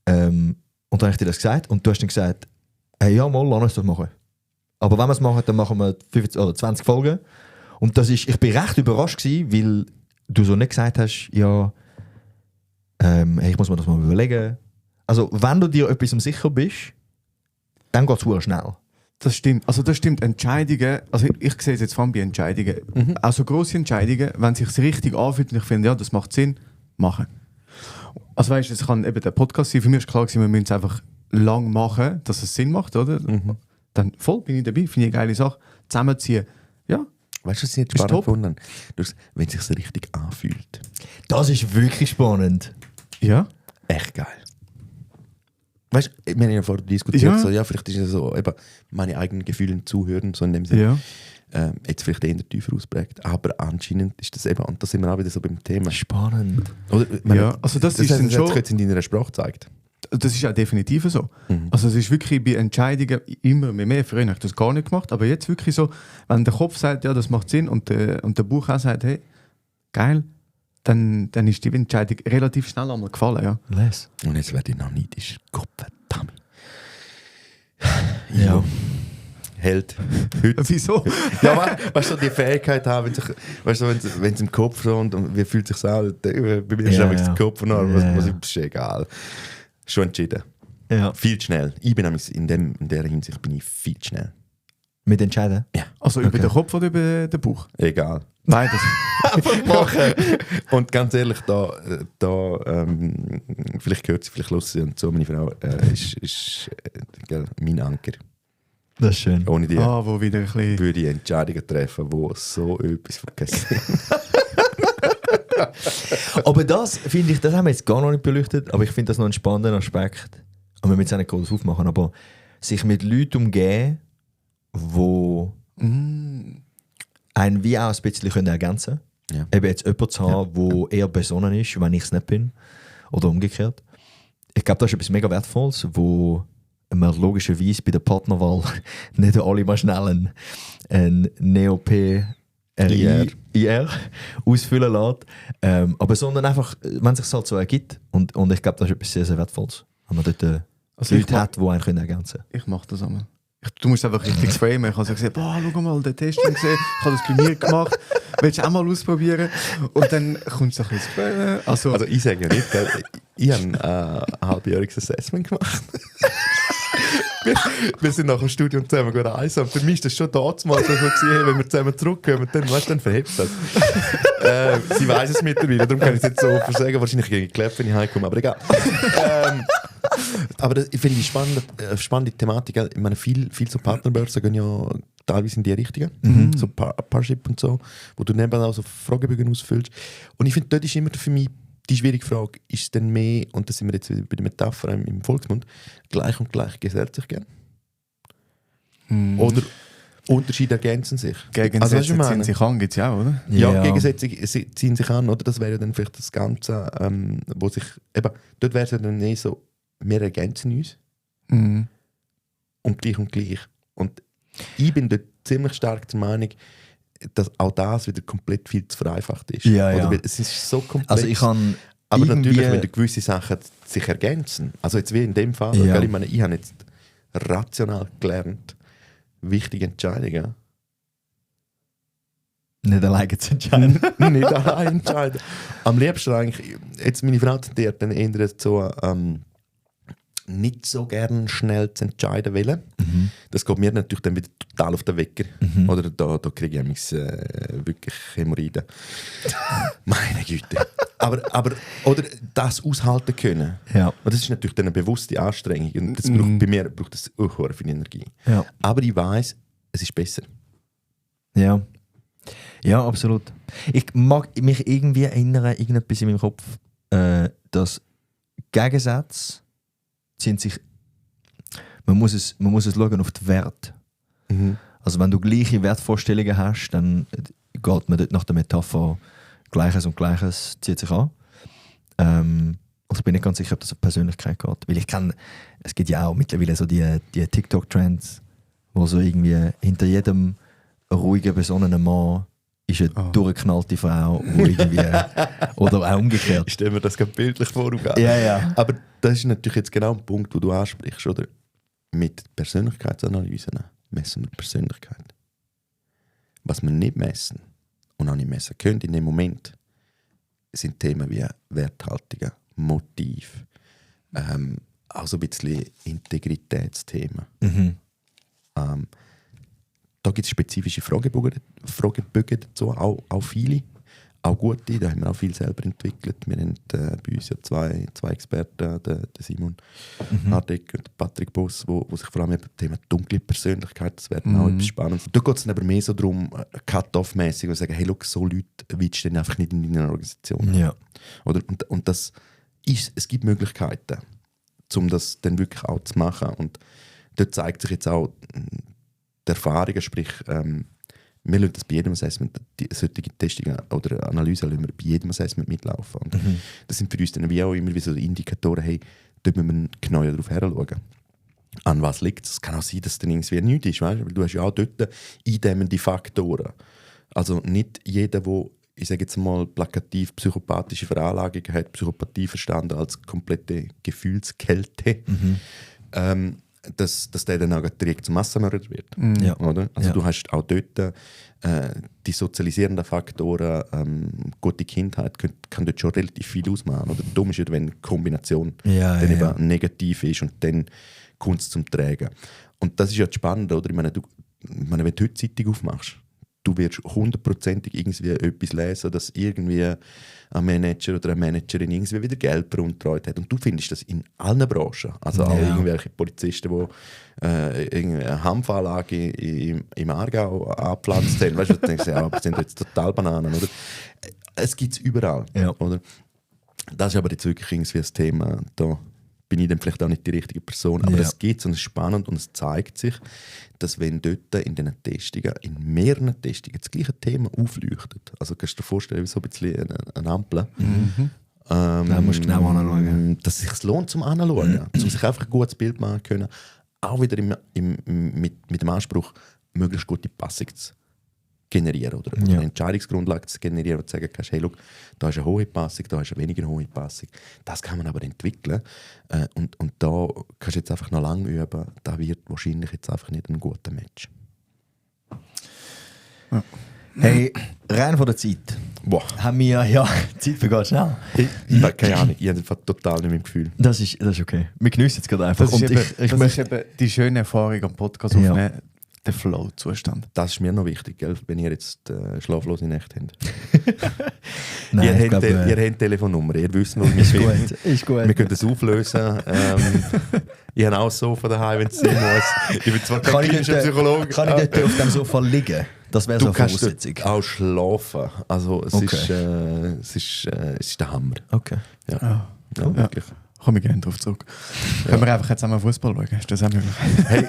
Und dann habe ich dir das gesagt und du hast dann gesagt, hey, ja mal, lass uns das machen. Aber wenn wir es machen, dann machen wir 15 oder 20 Folgen. Und das ist, ich bin recht überrascht gewesen, weil du so nicht gesagt hast, ja, hey, ich muss mir das mal überlegen. Also, wenn du dir etwas sicher bist, dann geht es sehr schnell. Das stimmt. Also das stimmt. Entscheidungen, also ich sehe es jetzt vor allem bei Entscheidungen. Also grosse Entscheidungen, wenn es sich richtig anfühlt und ich finde, ja, das macht Sinn, machen. Also weißt du, es kann eben der Podcast sein. Für mich ist klar gewesen, wir müssen es einfach lang machen, dass es Sinn macht, oder? Dann voll bin ich dabei, finde ich eine geile Sache. Zusammenziehen, ja. weißt du, was ich jetzt Ist spannend top. gefunden habe? Du hast, wenn es sich so richtig anfühlt. Das ist wirklich spannend. Ja? Echt geil. Weißt du, wir haben ja vorher diskutiert, Ja. so, ja, vielleicht ist es so, eben, meine eigenen Gefühle zuhören, so in dem Sinne. Ja. Jetzt vielleicht eher tiefer ausprägt, aber anscheinend ist das eben, und da sind wir auch wieder so beim Thema. Spannend. Oder, Ja, also das ist dann schon- jetzt in deiner Sprache gezeigt. Das ist ja definitiv so. Mhm. Also es ist wirklich bei Entscheidungen immer mehr. Früher habe ich das gar nicht gemacht, aber jetzt wirklich so, wenn der Kopf sagt, ja, das macht Sinn und der Bauch auch sagt, hey, geil, dann ist die Entscheidung relativ schnell einmal gefallen. Ja. Les. Und jetzt werde ich noch neidisch. Gott verdammt. Ja. Held. Heute. Wieso? Ja, weißt du, die Fähigkeit haben, wenn es im Kopf so und wie fühlt sich an, bei mir ist Ja, einfach ja. der Kopf und was ist egal. Schon entschieden. Ja. Viel zu schnell. Ich bin nämlich in der Hinsicht bin ich viel zu schnell. Mit entscheiden? Also über Okay. den Kopf oder über den Bauch? Egal. Beides. Einfach machen. Und ganz ehrlich, vielleicht gehört sie, vielleicht los und so, meine Frau ist gell, mein Anker. Das ist schön. Ohne die Wo wieder ein bisschen... würde ich Entscheidungen treffen, die so etwas vergessen. Aber das finde ich, das haben wir jetzt gar noch nicht beleuchtet, aber ich finde das noch einen spannenden Aspekt. Und wir müssen jetzt auch nicht groß aufmachen, aber sich mit Leuten umgeben, die einen wie auch ein bisschen ergänzen können. Ja. Eben jetzt jemanden zu haben, der eher besonnen ist, wenn ich es nicht bin. Oder umgekehrt. Ich glaube, das ist etwas mega Wertvolles, wo man logischerweise bei der Partnerwahl nicht alle mal schnell einen NeoP IR ausfüllen lässt. Aber sondern einfach, wenn es sich halt so ergibt. Und ich glaube, das ist etwas sehr, sehr Wertvolles. Wenn man dort Also ich Leute hat, die einen ergänzen können. Ich mache das einmal. Du musst einfach richtig framen. Ich habe so gesagt, boah, schau mal, den Test haben gesehen. Ich habe das bei mir gemacht. Willst du auch mal ausprobieren? Und dann kommst du ein bisschen zu framen. Also Ich sage ja nicht, gell, ich habe ein halbjähriges Assessment gemacht. wir sind nach dem Studium zusammen reisen und für mich ist das schon damals so gewesen, wenn wir zusammen zurückkommen, dann verhebt das. Sie weiß es mittlerweile, darum kann ich es jetzt so offen sagen. Wahrscheinlich gegen die Kläpfe, wenn ich heimkomme, aber egal. Aber das finde ich spannende Thematik. Gell? Ich meine, viel so Partnerbörsen gehen ja teilweise in die Richtung. So Parship und so, wo du nebenan auch so Fragebögen ausfüllst. Und ich finde, dort ist immer für mich die schwierige Frage, ist es denn mehr, und da sind wir jetzt wieder bei der Metapher im Volksmund, gleich und gleich gesellt sich gern? Oder Unterschiede ergänzen sich? Gegensätze weißt du, was ich ziehen meine? sich an, gibt es ja auch, oder? Ja, Gegensätze ziehen sich an, oder? Das wäre ja dann vielleicht das Ganze, wo sich, eben, dort wäre es ja dann eh so, wir ergänzen uns und gleich. Und ich bin dort ziemlich stark der Meinung, dass auch das wieder komplett viel zu vereinfacht ist. Ja, ja. Oder? Es ist so komplex. Also ich kann aber irgendwie- natürlich, wenn gewisse Sachen sich ergänzen, also jetzt wie in dem Fall, Ja. gell, ich meine, ich habe jetzt rational gelernt, wichtige Entscheidungen nicht alleine zu entscheiden. nicht allein entscheiden. Am liebsten eigentlich, jetzt meine Frau tendiert dann eher dazu, nicht so gern schnell zu entscheiden wollen. Das geht mir natürlich dann wieder total auf den Wecker. Oder da kriege ich wirklich Hämorrhoiden. Meine Güte. Aber oder das aushalten können. Ja. Und das ist natürlich dann eine bewusste Anstrengung. Und das braucht, bei mir braucht das auch viel Energie. Ja. Aber ich weiss, es ist besser. Ja. Ja, absolut. Ich mag mich irgendwie erinnern, irgendetwas in meinem Kopf, dass Gegensätze sind sich. Man muss es schauen auf den Wert. Also wenn du gleiche Wertvorstellungen hast, dann geht man dort nach der Metapher Gleiches und Gleiches zieht sich an. Also ich bin nicht ganz sicher, ob das auf Persönlichkeit geht. Weil ich kenne, es gibt ja auch mittlerweile so die TikTok-Trends, wo so irgendwie hinter jedem ruhigen, besonnenen Mann ist eine durchgeknallte Frau, wo irgendwie, oder auch umgekehrt. Ich stelle mir das gerade bildlich vor. Ja. Aber das ist natürlich jetzt genau der Punkt, den du ansprichst, oder? Mit Persönlichkeitsanalysen messen wir die Persönlichkeit. Was wir nicht messen und auch nicht messen können in dem Moment, sind Themen wie Werthaltungen, Motiv, auch so ein bisschen Integritätsthemen. Da gibt es spezifische Fragebögen dazu, auch viele. auch gute, da haben wir auch viel selber entwickelt. Wir haben bei uns ja zwei Experten, der Simon Hardeck und Patrick Boss, wo sich vor allem mit dem Thema dunkle Persönlichkeit, das wäre auch etwas Spannendes. Da geht es dann aber mehr so darum, cut-off-mäßig und sagen, hey, look, so Leute willst du dann einfach nicht in deiner Organisation. Ja. Oder? Und das ist, es gibt Möglichkeiten, um das dann wirklich auch zu machen. Und dort zeigt sich jetzt auch die Erfahrung, sprich, wir lassen das bei jedem Assessment, solche Testungen oder Analysen lassen wir bei jedem Assessment mitlaufen. Und das sind für uns dann wie auch immer wie so Indikatoren, hey, dort müssen wir genauer darauf herschauen. An was liegt es? Es kann auch sein, dass es dann irgendwie nichts ist, weißt? Weil du hast ja auch dort eindämmende Faktoren. Also nicht jeder, der, ich sage jetzt mal, plakativ psychopathische Veranlagung hat, Psychopathie verstanden als komplette Gefühlskälte, dass der dann auch direkt zum Massenmörder wird. Ja. Oder? Also Ja. du hast auch dort die sozialisierenden Faktoren, gute Kindheit kann dort schon relativ viel ausmachen. Oder dumm ist ja, wenn die Kombination dann eben negativ ist und dann kommt es zum Tragen. Und das ist ja das Spannende, oder? Ich meine, wenn du heute Zeitung aufmachst, du wirst 100%ig irgendwie etwas lesen, dass irgendwie ein Manager oder eine Managerin irgendwie wieder Geld veruntreut hat. Und du findest das in allen Branchen. Also auch irgendwelche Polizisten, die eine Hanfanlage im Aargau angepflanzt haben. Weißt du, du denkst, ja, aber sind jetzt total Bananen, oder? Es gibt es überall, oder? Das ist aber jetzt wirklich irgendwie ein Thema, da bin ich dann vielleicht auch nicht die richtige Person. Aber es gibt es und es ist spannend und es zeigt sich, dass wenn dort in diesen Testungen, in mehreren Testungen das gleiche Thema aufleuchtet, also kannst du dir vorstellen, wie so ein bisschen eine Ampel, Da musst du genau anschauen. dass es sich lohnt zum Anschauen, um sich einfach ein gutes Bild machen können, auch wieder mit dem Anspruch, möglichst gute Passung zu generieren oder eine Entscheidungsgrundlage zu generieren und zu sagen kannst, hey, look, da ist eine hohe Passung, da ist eine weniger hohe Passung. Das kann man aber entwickeln und da kannst du jetzt einfach noch lange üben. Da wird wahrscheinlich jetzt einfach nicht ein guter Match. Ja. Hey, rein von der Zeit. Boah. Haben wir, die Zeit vergeht schnell. Ich habe keine Ahnung, ich habe einfach total nicht mehr im Gefühl. Das ist okay. Wir geniessen jetzt gerade einfach. Das ist, Und eben, ich das möchte ist eben die schöne Erfahrung am Podcast aufnehmen, der Flow-Zustand. Das ist mir noch wichtig, gell, wenn ihr jetzt schlaflose Nächte habt. Nein, ihr habt Telefonnummer, ihr wisst, wo wir ist sind. gut. Ist gut. Wir können das auflösen. Ich habe auch ein Sofa daheim, wenn es sein muss. Ich bin zwar kein klinischer Psychologe. Kann ich dort auf dem Sofa liegen? Das wäre so eine kannst Voraussetzung. dort auch schlafen. Also es ist der Hammer. Okay. Ja, wirklich. Komme ich gerne darauf zurück. Können wir einfach jetzt einmal Fußball schauen? Ist das auch möglich? Hey,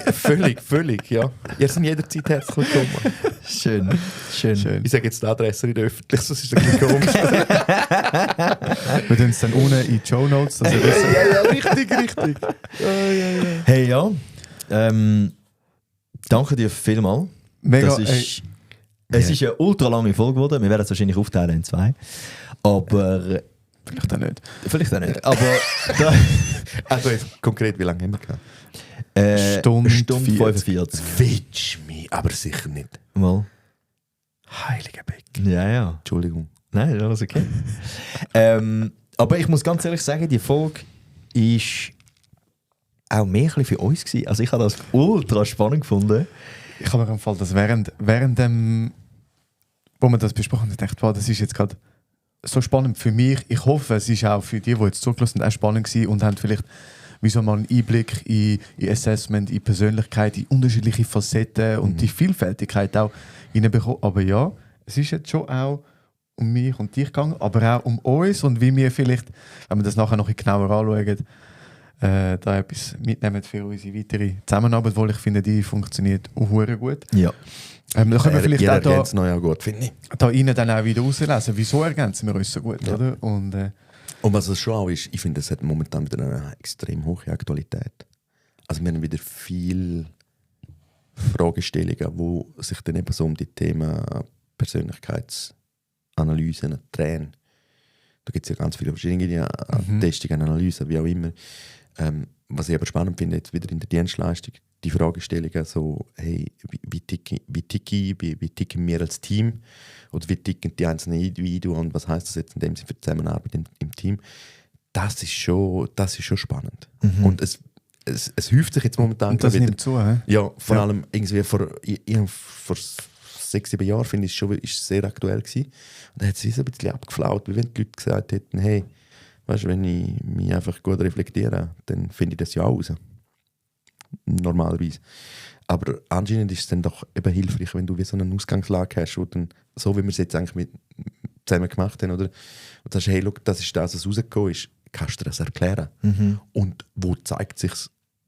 völlig, ja. Ihr seid jederzeit herzlich willkommen. Schön. Ich sage jetzt die Adresse nicht öffentlich, sonst ist es ein bisschen komisch. Wir tun es dann unten in die Shownotes, dass ihr wisst. Ja, richtig. Hey, ja. Danke dir vielmals. Mega, Es ist eine ultra lange Folge geworden. Wir werden es wahrscheinlich aufteilen in 2. Aber vielleicht auch nicht. Aber Also jetzt konkret, wie lange haben wir gehabt? Stunde 45. Witsch mich, aber sicher nicht. Mal. Heiliger Beck. Ja. Entschuldigung. Nein, ist alles okay. Aber ich muss ganz ehrlich sagen, die Folge ist auch mehr ein bisschen für uns gewesen. Also ich habe das ultra spannend gefunden. Ich habe mir im Fall das während dem, wo wir das besprochen haben, gedacht, wow, das ist jetzt gerade so spannend für mich. Ich hoffe, es ist auch für die jetzt zugelassen haben, auch spannend gewesen und haben vielleicht wie so mal einen Einblick in Assessment, in Persönlichkeit, in unterschiedliche Facetten und die Vielfältigkeit auch reinbekommen. Aber ja, es ist jetzt schon auch um mich und dich gegangen, aber auch um uns und wie wir vielleicht, wenn wir das nachher noch ein bisschen genauer anschauen, da etwas mitnehmen für unsere weitere Zusammenarbeit, weil ich finde, die funktioniert auch sehr gut. Ja. Da können wir vielleicht auch da, es noch ja gut, finde ich. da rein dann auch wieder rauslesen, wieso ergänzen wir uns so gut, oder? Und was es schon auch ist, ich finde, es hat momentan wieder eine extrem hohe Aktualität. Also wir haben wieder viele Fragestellungen, die sich dann eben so um die Themen Persönlichkeitsanalysen drehen. Da gibt es ja ganz viele verschiedene Testungen, Analysen, wie auch immer. Was ich aber spannend finde, jetzt wieder in der Dienstleistung, die Fragestellungen so, hey, wie ticken wir als Team oder wie ticken die einzelnen Individuen und was heisst das jetzt in dem Sinne für die Zusammenarbeit im Team? Das ist schon spannend. Und es häuft sich jetzt momentan und das wieder. nimmt zu, hä? Ja, vor allem irgendwie vor 6-7 Jahren, finde ich, ist sehr aktuell gewesen. Und dann hat es ein bisschen abgeflaut, wie wenn die Leute gesagt hätten, hey, weißt du, wenn ich mich einfach gut reflektiere, dann finde ich das ja auch raus. Normalerweise. Aber anscheinend ist es dann doch eben hilfreich, wenn du wie so eine Ausgangslage hast, wo dann, so wie wir es jetzt eigentlich zusammen gemacht haben, oder? Und sagst, hey, look, das ist das, was rausgekommen ist, kannst du dir das erklären? Und wo zeigt sich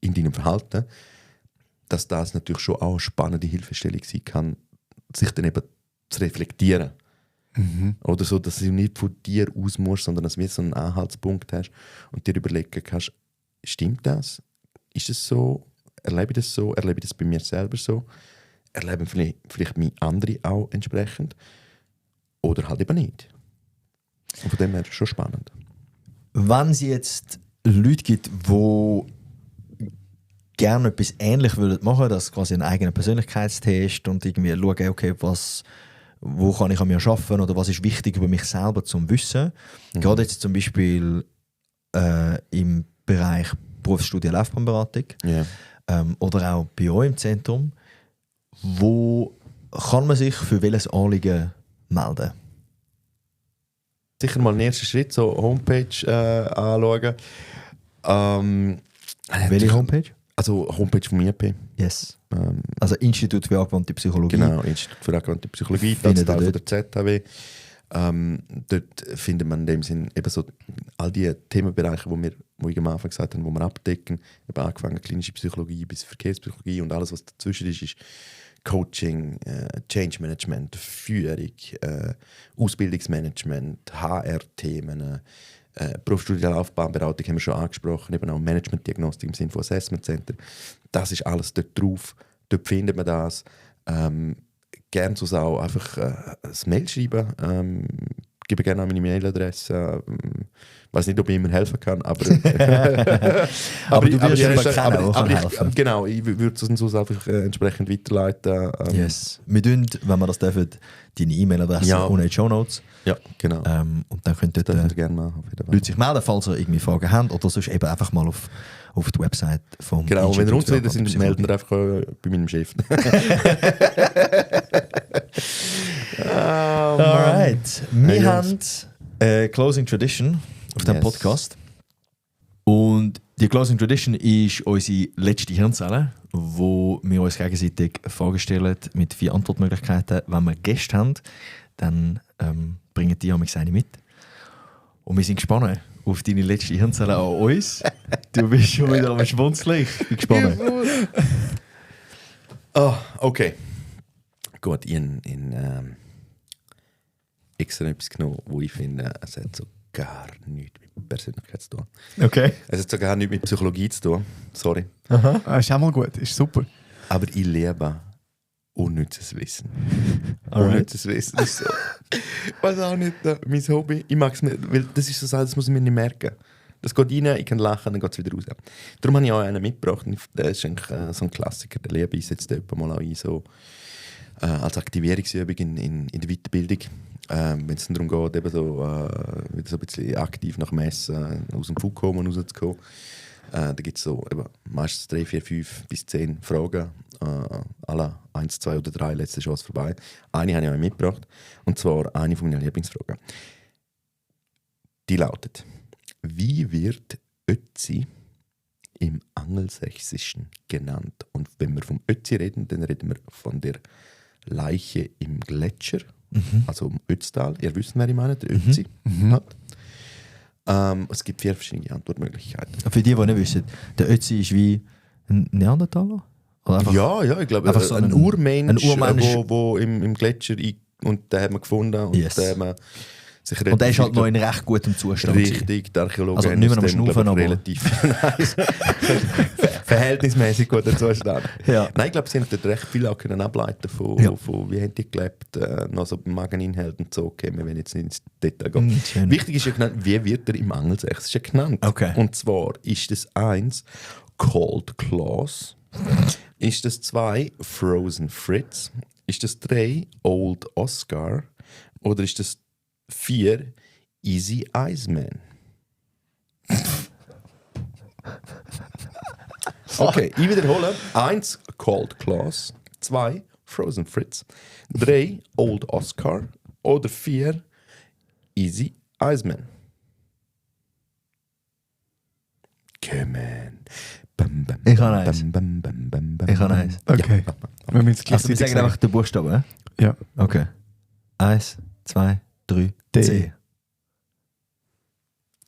in deinem Verhalten, dass das natürlich schon auch eine spannende Hilfestellung sein kann, sich dann eben zu reflektieren. Oder so, dass du nicht von dir aus musst, sondern dass du so einen Anhaltspunkt hast und dir überlegen kannst, stimmt das? Ist es so? Erlebe ich das so? Erlebe ich das bei mir selber so? Erleben vielleicht mich andere auch entsprechend? Oder halt eben nicht. Und von dem her ist es schon spannend. Wenn es jetzt Leute gibt, die gerne etwas Ähnliches machen würden, dass quasi einen eigenen Persönlichkeitstest und irgendwie schauen, okay, wo kann ich an mir arbeiten oder was ist wichtig über mich selber zum Wissen. Gerade jetzt zum Beispiel im Bereich Berufsstudie Laufbahnberatung oder auch bei euch im Zentrum. Wo kann man sich für welches Anliegen melden? Sicher mal den ersten Schritt, so Homepage anschauen. Welche Homepage? Also Homepage vom IEP. Yes. Also Institut für angewandte Psychologie. Genau, Institut für angewandte Psychologie, das Teil von der ZHW. Dort findet man in dem Sinn eben so all die Themenbereiche, wo ich am Anfang gesagt habe, wo wir abdecken, eben angefangen klinische Psychologie bis Verkehrspsychologie und alles, was dazwischen ist Coaching, Change Management, Führung, Ausbildungsmanagement, HR-Themen, Berufsstudie Laufbahnberatung haben wir schon angesprochen, eben auch Management-Diagnostik im Sinne von Assessment Center. Das ist alles dort drauf. Dort findet man das. Gerne zu auch einfach ein Mail schreiben. Gebe gerne auch meine Mailadresse. Ich weiß nicht, ob ich immer helfen kann, aber aber du wirst jemanden kennen, der helfen. Genau, ich würde es uns einfach entsprechend weiterleiten. Yes. Wir tun, wenn wir das dürfen, deine E-Mail-Adresse unten in die Shownotes. Ja, genau. Und dann könnt ihr gerne machen. Leute sich melden, falls ihr irgendwie Fragen habt oder sonst eben einfach mal auf die Website vom Genau, Institut wenn ihr unzufrieden für sind, melden wir einfach bei meinem Chef. Alright. Wir haben eine Closing Tradition auf diesem Podcast. Und die Closing Tradition ist unsere letzte Hirnzelle, wo wir uns gegenseitig Fragen stellen mit 4 Antwortmöglichkeiten. Wenn wir Gäste haben, dann bringen die eine mit. Und wir sind gespannt auf deine letzte Hirnzelle an uns. Du bist schon wieder am Schmunzeln. Ich bin gespannt. Okay. Gut, ich habe extra etwas genommen, wo ich finde, es hat so gar nichts mit Persönlichkeit zu tun. Okay. Es hat so gar nichts mit Psychologie zu tun. Sorry. Aha. Ist auch mal gut, ist super. Aber ich liebe unnützes Wissen. Alright. Unnützes Wissen ist so. Ich weiß auch nicht, mein Hobby. Ich mag es nicht, weil das ist so, das muss ich mir nicht merken. Das geht rein, ich kann lachen, dann geht es wieder raus. Darum habe ich auch einen mitgebracht. Das ist eigentlich so ein Klassiker. Der Lehrer setzt jemand mal auch ein, so, als Aktivierungsübung in der Weiterbildung. Wenn es darum geht, eben so, wieder so ein bisschen aktiv nach dem Essen aus dem Food kommen und rauszukommen. Da gibt es so meistens 3, 4, 5 bis 10 Fragen. Alle 1, 2 oder 3, letzte Chance vorbei. Eine habe ich euch mitgebracht. Und zwar eine von meinen Lieblingsfragen. Die lautet: Wie wird Ötzi im Angelsächsischen genannt? Und wenn wir vom Ötzi reden, dann reden wir von der Leiche im Gletscher, also im Ötztal. Ihr wisst, wer ich meine, der Ötzi hat. Es gibt 4 verschiedene Antwortmöglichkeiten. Für die nicht wissen, der Ötzi ist wie ein Neandertaler? Ja, ich glaube, einfach so ein Urmensch, Urmensch. wo im Gletscher und den haben wir gefunden und Yes. den haben wir sich Und der ist halt noch in recht gutem Zustand. richtig, die Archäologen Also haben nicht mehr am uns dem, Schnaufen, glaub ich, aber- relativ nice. Verhältnismäßig guter Zustand. Ja. Nein, ich glaube, sie haben dort recht viel auch können ableiten von wie haben die gelebt, noch so Mageninhalt und so. Okay, wir wollen jetzt nicht ins Detail gehen. Schön. Wichtig ist ja genannt, wie wird er im Angelsächsischen genannt? Okay. Und zwar ist das 1 Cold Claws, ist das 2 Frozen Fritz, ist das 3 Old Oscar oder ist das 4 Easy Iceman? Okay, ich wiederhole. 1 Cold Claws, 2 Frozen Fritz. 3. Old Oscar. Oder 4. Easy Iceman. Come on. Bam, bam, Ich habe eins. bam, bam, bam, bam, Ich habe eins. Okay. Ja. Wir müssen es Also wir gleichzeitig sagen sagen. einfach den Buchstaben, Ja. Okay. 1, 2, 3, D. C.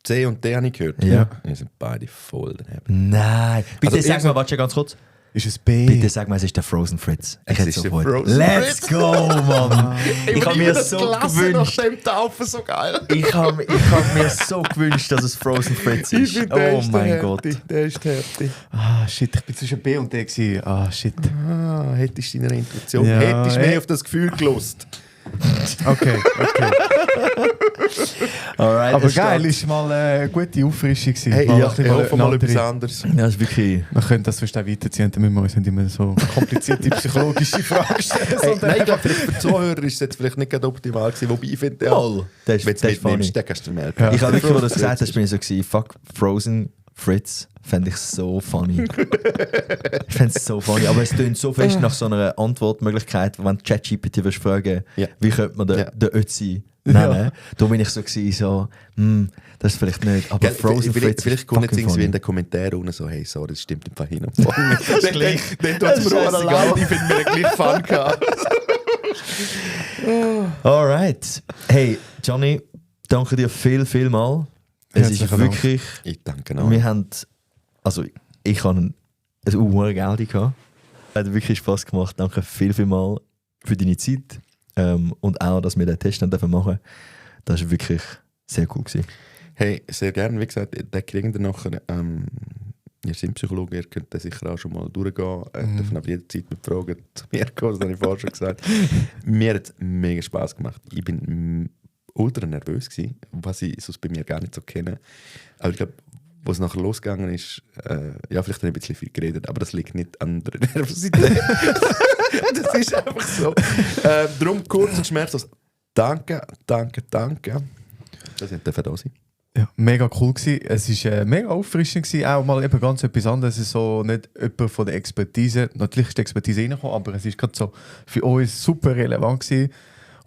C und D habe ich gehört. Ja. Wir sind beide voll daneben. Nein. Bitte Also, sag mal, warte ganz kurz. Ist es B? Bitte sag mal, es ist der Frozen Fritz. Ich Es hätte ist so der Freude. Frozen Let's Fritz. go, Mann. Ich habe mir so gewünscht. dem Taufen so geil. Ich habe mir so gewünscht, dass es Frozen Fritz ist. Oh mein Gott. Der ist der Härte. Ah, shit, ich bin zwischen B und D gewesen. Ah, shit. Ah, hättest du deiner Intuition, Ja, hättest du mehr auf das Gefühl gelost. Okay. Alright, Aber es geil, steht- ist mal eine gute Auffrischung gewesen. Hey, Mal ja, ein bisschen ich hoffe mal eine etwas andere- anderes. Ja, das ist wirklich... Wir können das sonst auch weiterziehen, dann müssen wir uns nicht immer so komplizierte psychologische Fragen stellen. Hey, sondern nein, ich glaube, vielleicht für die Zuhörer ist es jetzt vielleicht nicht gerade optimal gewesen. Wobei ich finde, ja, Voll. Das ist, wenn das du ist funny. mitnimmst, dann kannst du merken. Ja. Ich habe wirklich, wo du das gesagt hast, bin ich so gewesen, fuck Frozen Fritz, fände ich so funny. Ich fände es so funny, aber es tönt so fest nach so einer Antwortmöglichkeit, wenn ChatGPT würdest fragen, Ja. wie könnte man den, Ja. den Ötzi nennen. Da bin ich so gewesen, so, das ist vielleicht nicht, aber Gell, Frozen Fritz vielleicht ist kommt jetzt fucking irgendwie in funny. den Kommentaren unten so, hey, sorry, das stimmt im Fall hin und vorne. gleich. Dann Das tut es ist mir auch scheißegal. leid, ich finde mir gleich Fun gehabt. Alright. Hey, Johnny, danke dir viel mal. Es ist Herzlichen Dank. wirklich... Ich danke noch. Wir haben, also ich habe ein hohes Geld gehabt. Hat wirklich Spass gemacht. Danke viel mal für deine Zeit und auch, dass wir den Test dann machen dürfen. Das war wirklich sehr cool gewesen. Hey, sehr gerne. Wie gesagt, den kriegen wir nachher. Ihr seid Psychologe, ihr könnt den sicher auch schon mal durchgehen. Ihr dürft aber jederzeit mit Fragen zu mir kommen, das habe ich vorher schon gesagt. Mir hat es mega Spass gemacht. Ich bin ultra nervös gewesen, was ich sonst bei mir gar nicht so kenne. Aber ich glaube, wo es nachher losgegangen ist, ja, vielleicht habe ich ein bisschen viel geredet, aber das liegt nicht an der Nervosität. Das ist einfach so. Darum kurz und schmerzlos. Danke. Dass ihr da sein. Ja, mega cool gewesen. Es war mega auffrischend gewesen, auch mal eben ganz etwas anderes. Es ist so nicht jemand von der Expertise. Natürlich ist die Expertise reingekommen, aber es ist gerade so für uns super relevant gewesen.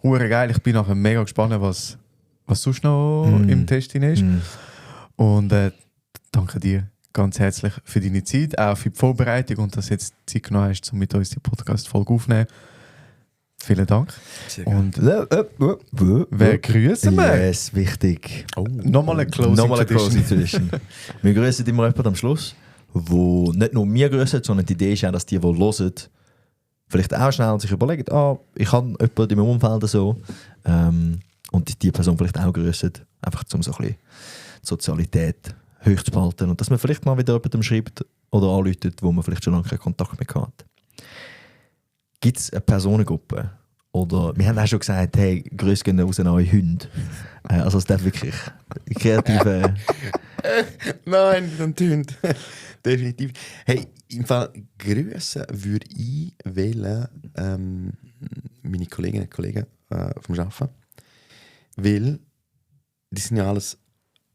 Hure geil. Ich bin nachher mega gespannt, was sonst noch im Test drin ist. Und danke dir ganz herzlich für deine Zeit, auch für die Vorbereitung und dass du jetzt Zeit genommen hast, um mit uns die Podcast-Folge aufzunehmen. Vielen Dank. Und wer grüßen wir? Yes, wichtig. Nochmal eine Closing Nochmal eine Tradition. Closing Tradition. Wir grüßen immer jemanden am Schluss, wo nicht nur wir grüßen, sondern die Idee ist auch, dass die hören, vielleicht auch schnell sich überlegen, ich habe jemanden in meinem Umfeld so und die Person vielleicht auch grüßen, einfach um so ein bisschen die Sozialität hoch zu behalten und dass man vielleicht mal wieder jemandem schreibt oder anruft, wo man vielleicht schon lange keinen Kontakt mehr hat. Gibt es eine Personengruppe? Oder wir haben auch schon gesagt, hey, Grüße gehen raus an eure Hunde. Also es darf wirklich kreative... Nein, dann tönt. Definitiv. Hey, im Fall grüßen würde ich wählen meine Kolleginnen und Kollegen vom Arbeiten. Weil die sind ja alles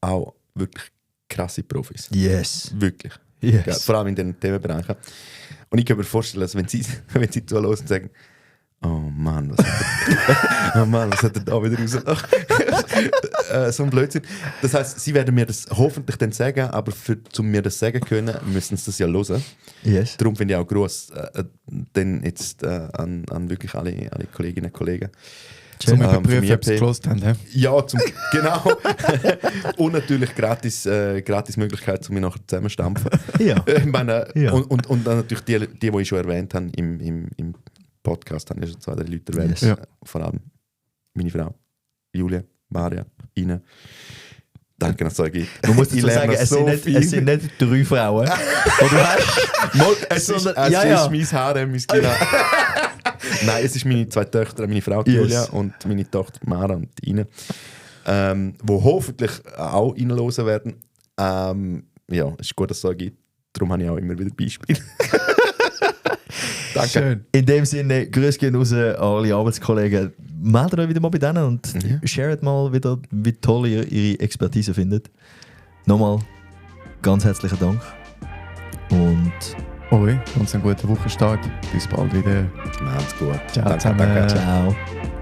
auch wirklich krasse Profis. Yes. Wirklich. Yes. Ja, vor allem in den Themenbereichen. Und ich kann mir vorstellen, dass wenn sie zuhören und sagen, oh Mann, was hat er da wieder rausgelacht? So ein Blödsinn. Das heisst, sie werden mir das hoffentlich dann sagen, aber um mir das sagen können, müssen sie das ja hören. Yes. Darum finde ich auch gross, dann jetzt an wirklich alle Kolleginnen und Kollegen. Zum von Überprüfen, mir ob sie gelost haben. He? Ja, genau. Und natürlich gratis Möglichkeit, um mich nachher zusammenstampfen. Ja. Ich meine, Ja. und dann natürlich die ich schon erwähnt habe im Podcast, habe ich schon 2, 3 Leute erwähnt. Yes. Ja. Vor allem meine Frau, Julia, Maria, Ina. Danke, dass es euch gibt. Man muss Ich dazu sagen, lerne es so sind, viel. nicht, es sind nicht 3 Frauen. Die du hast. Es ist Sondern- ja, ja. mein Harem, mein Kinder. Nein, es ist meine 2 Töchter, meine Frau Yes. Julia und meine Tochter Mara und Ina, wo hoffentlich auch reinhören werden. Ja, es ist gut, dass es so gibt. Darum habe ich auch immer wieder Beispiele. Danke. Schön. In dem Sinne, Grüße gehen raus an alle Arbeitskollegen. Meldet euch wieder mal bei denen und sharet mal wieder, wie toll ihr ihre Expertise findet. Nochmal ganz herzlichen Dank. Und euch und einen guten Wochenstart. Bis bald wieder. Macht's gut. Ciao Danke, zusammen. danke. Ciao.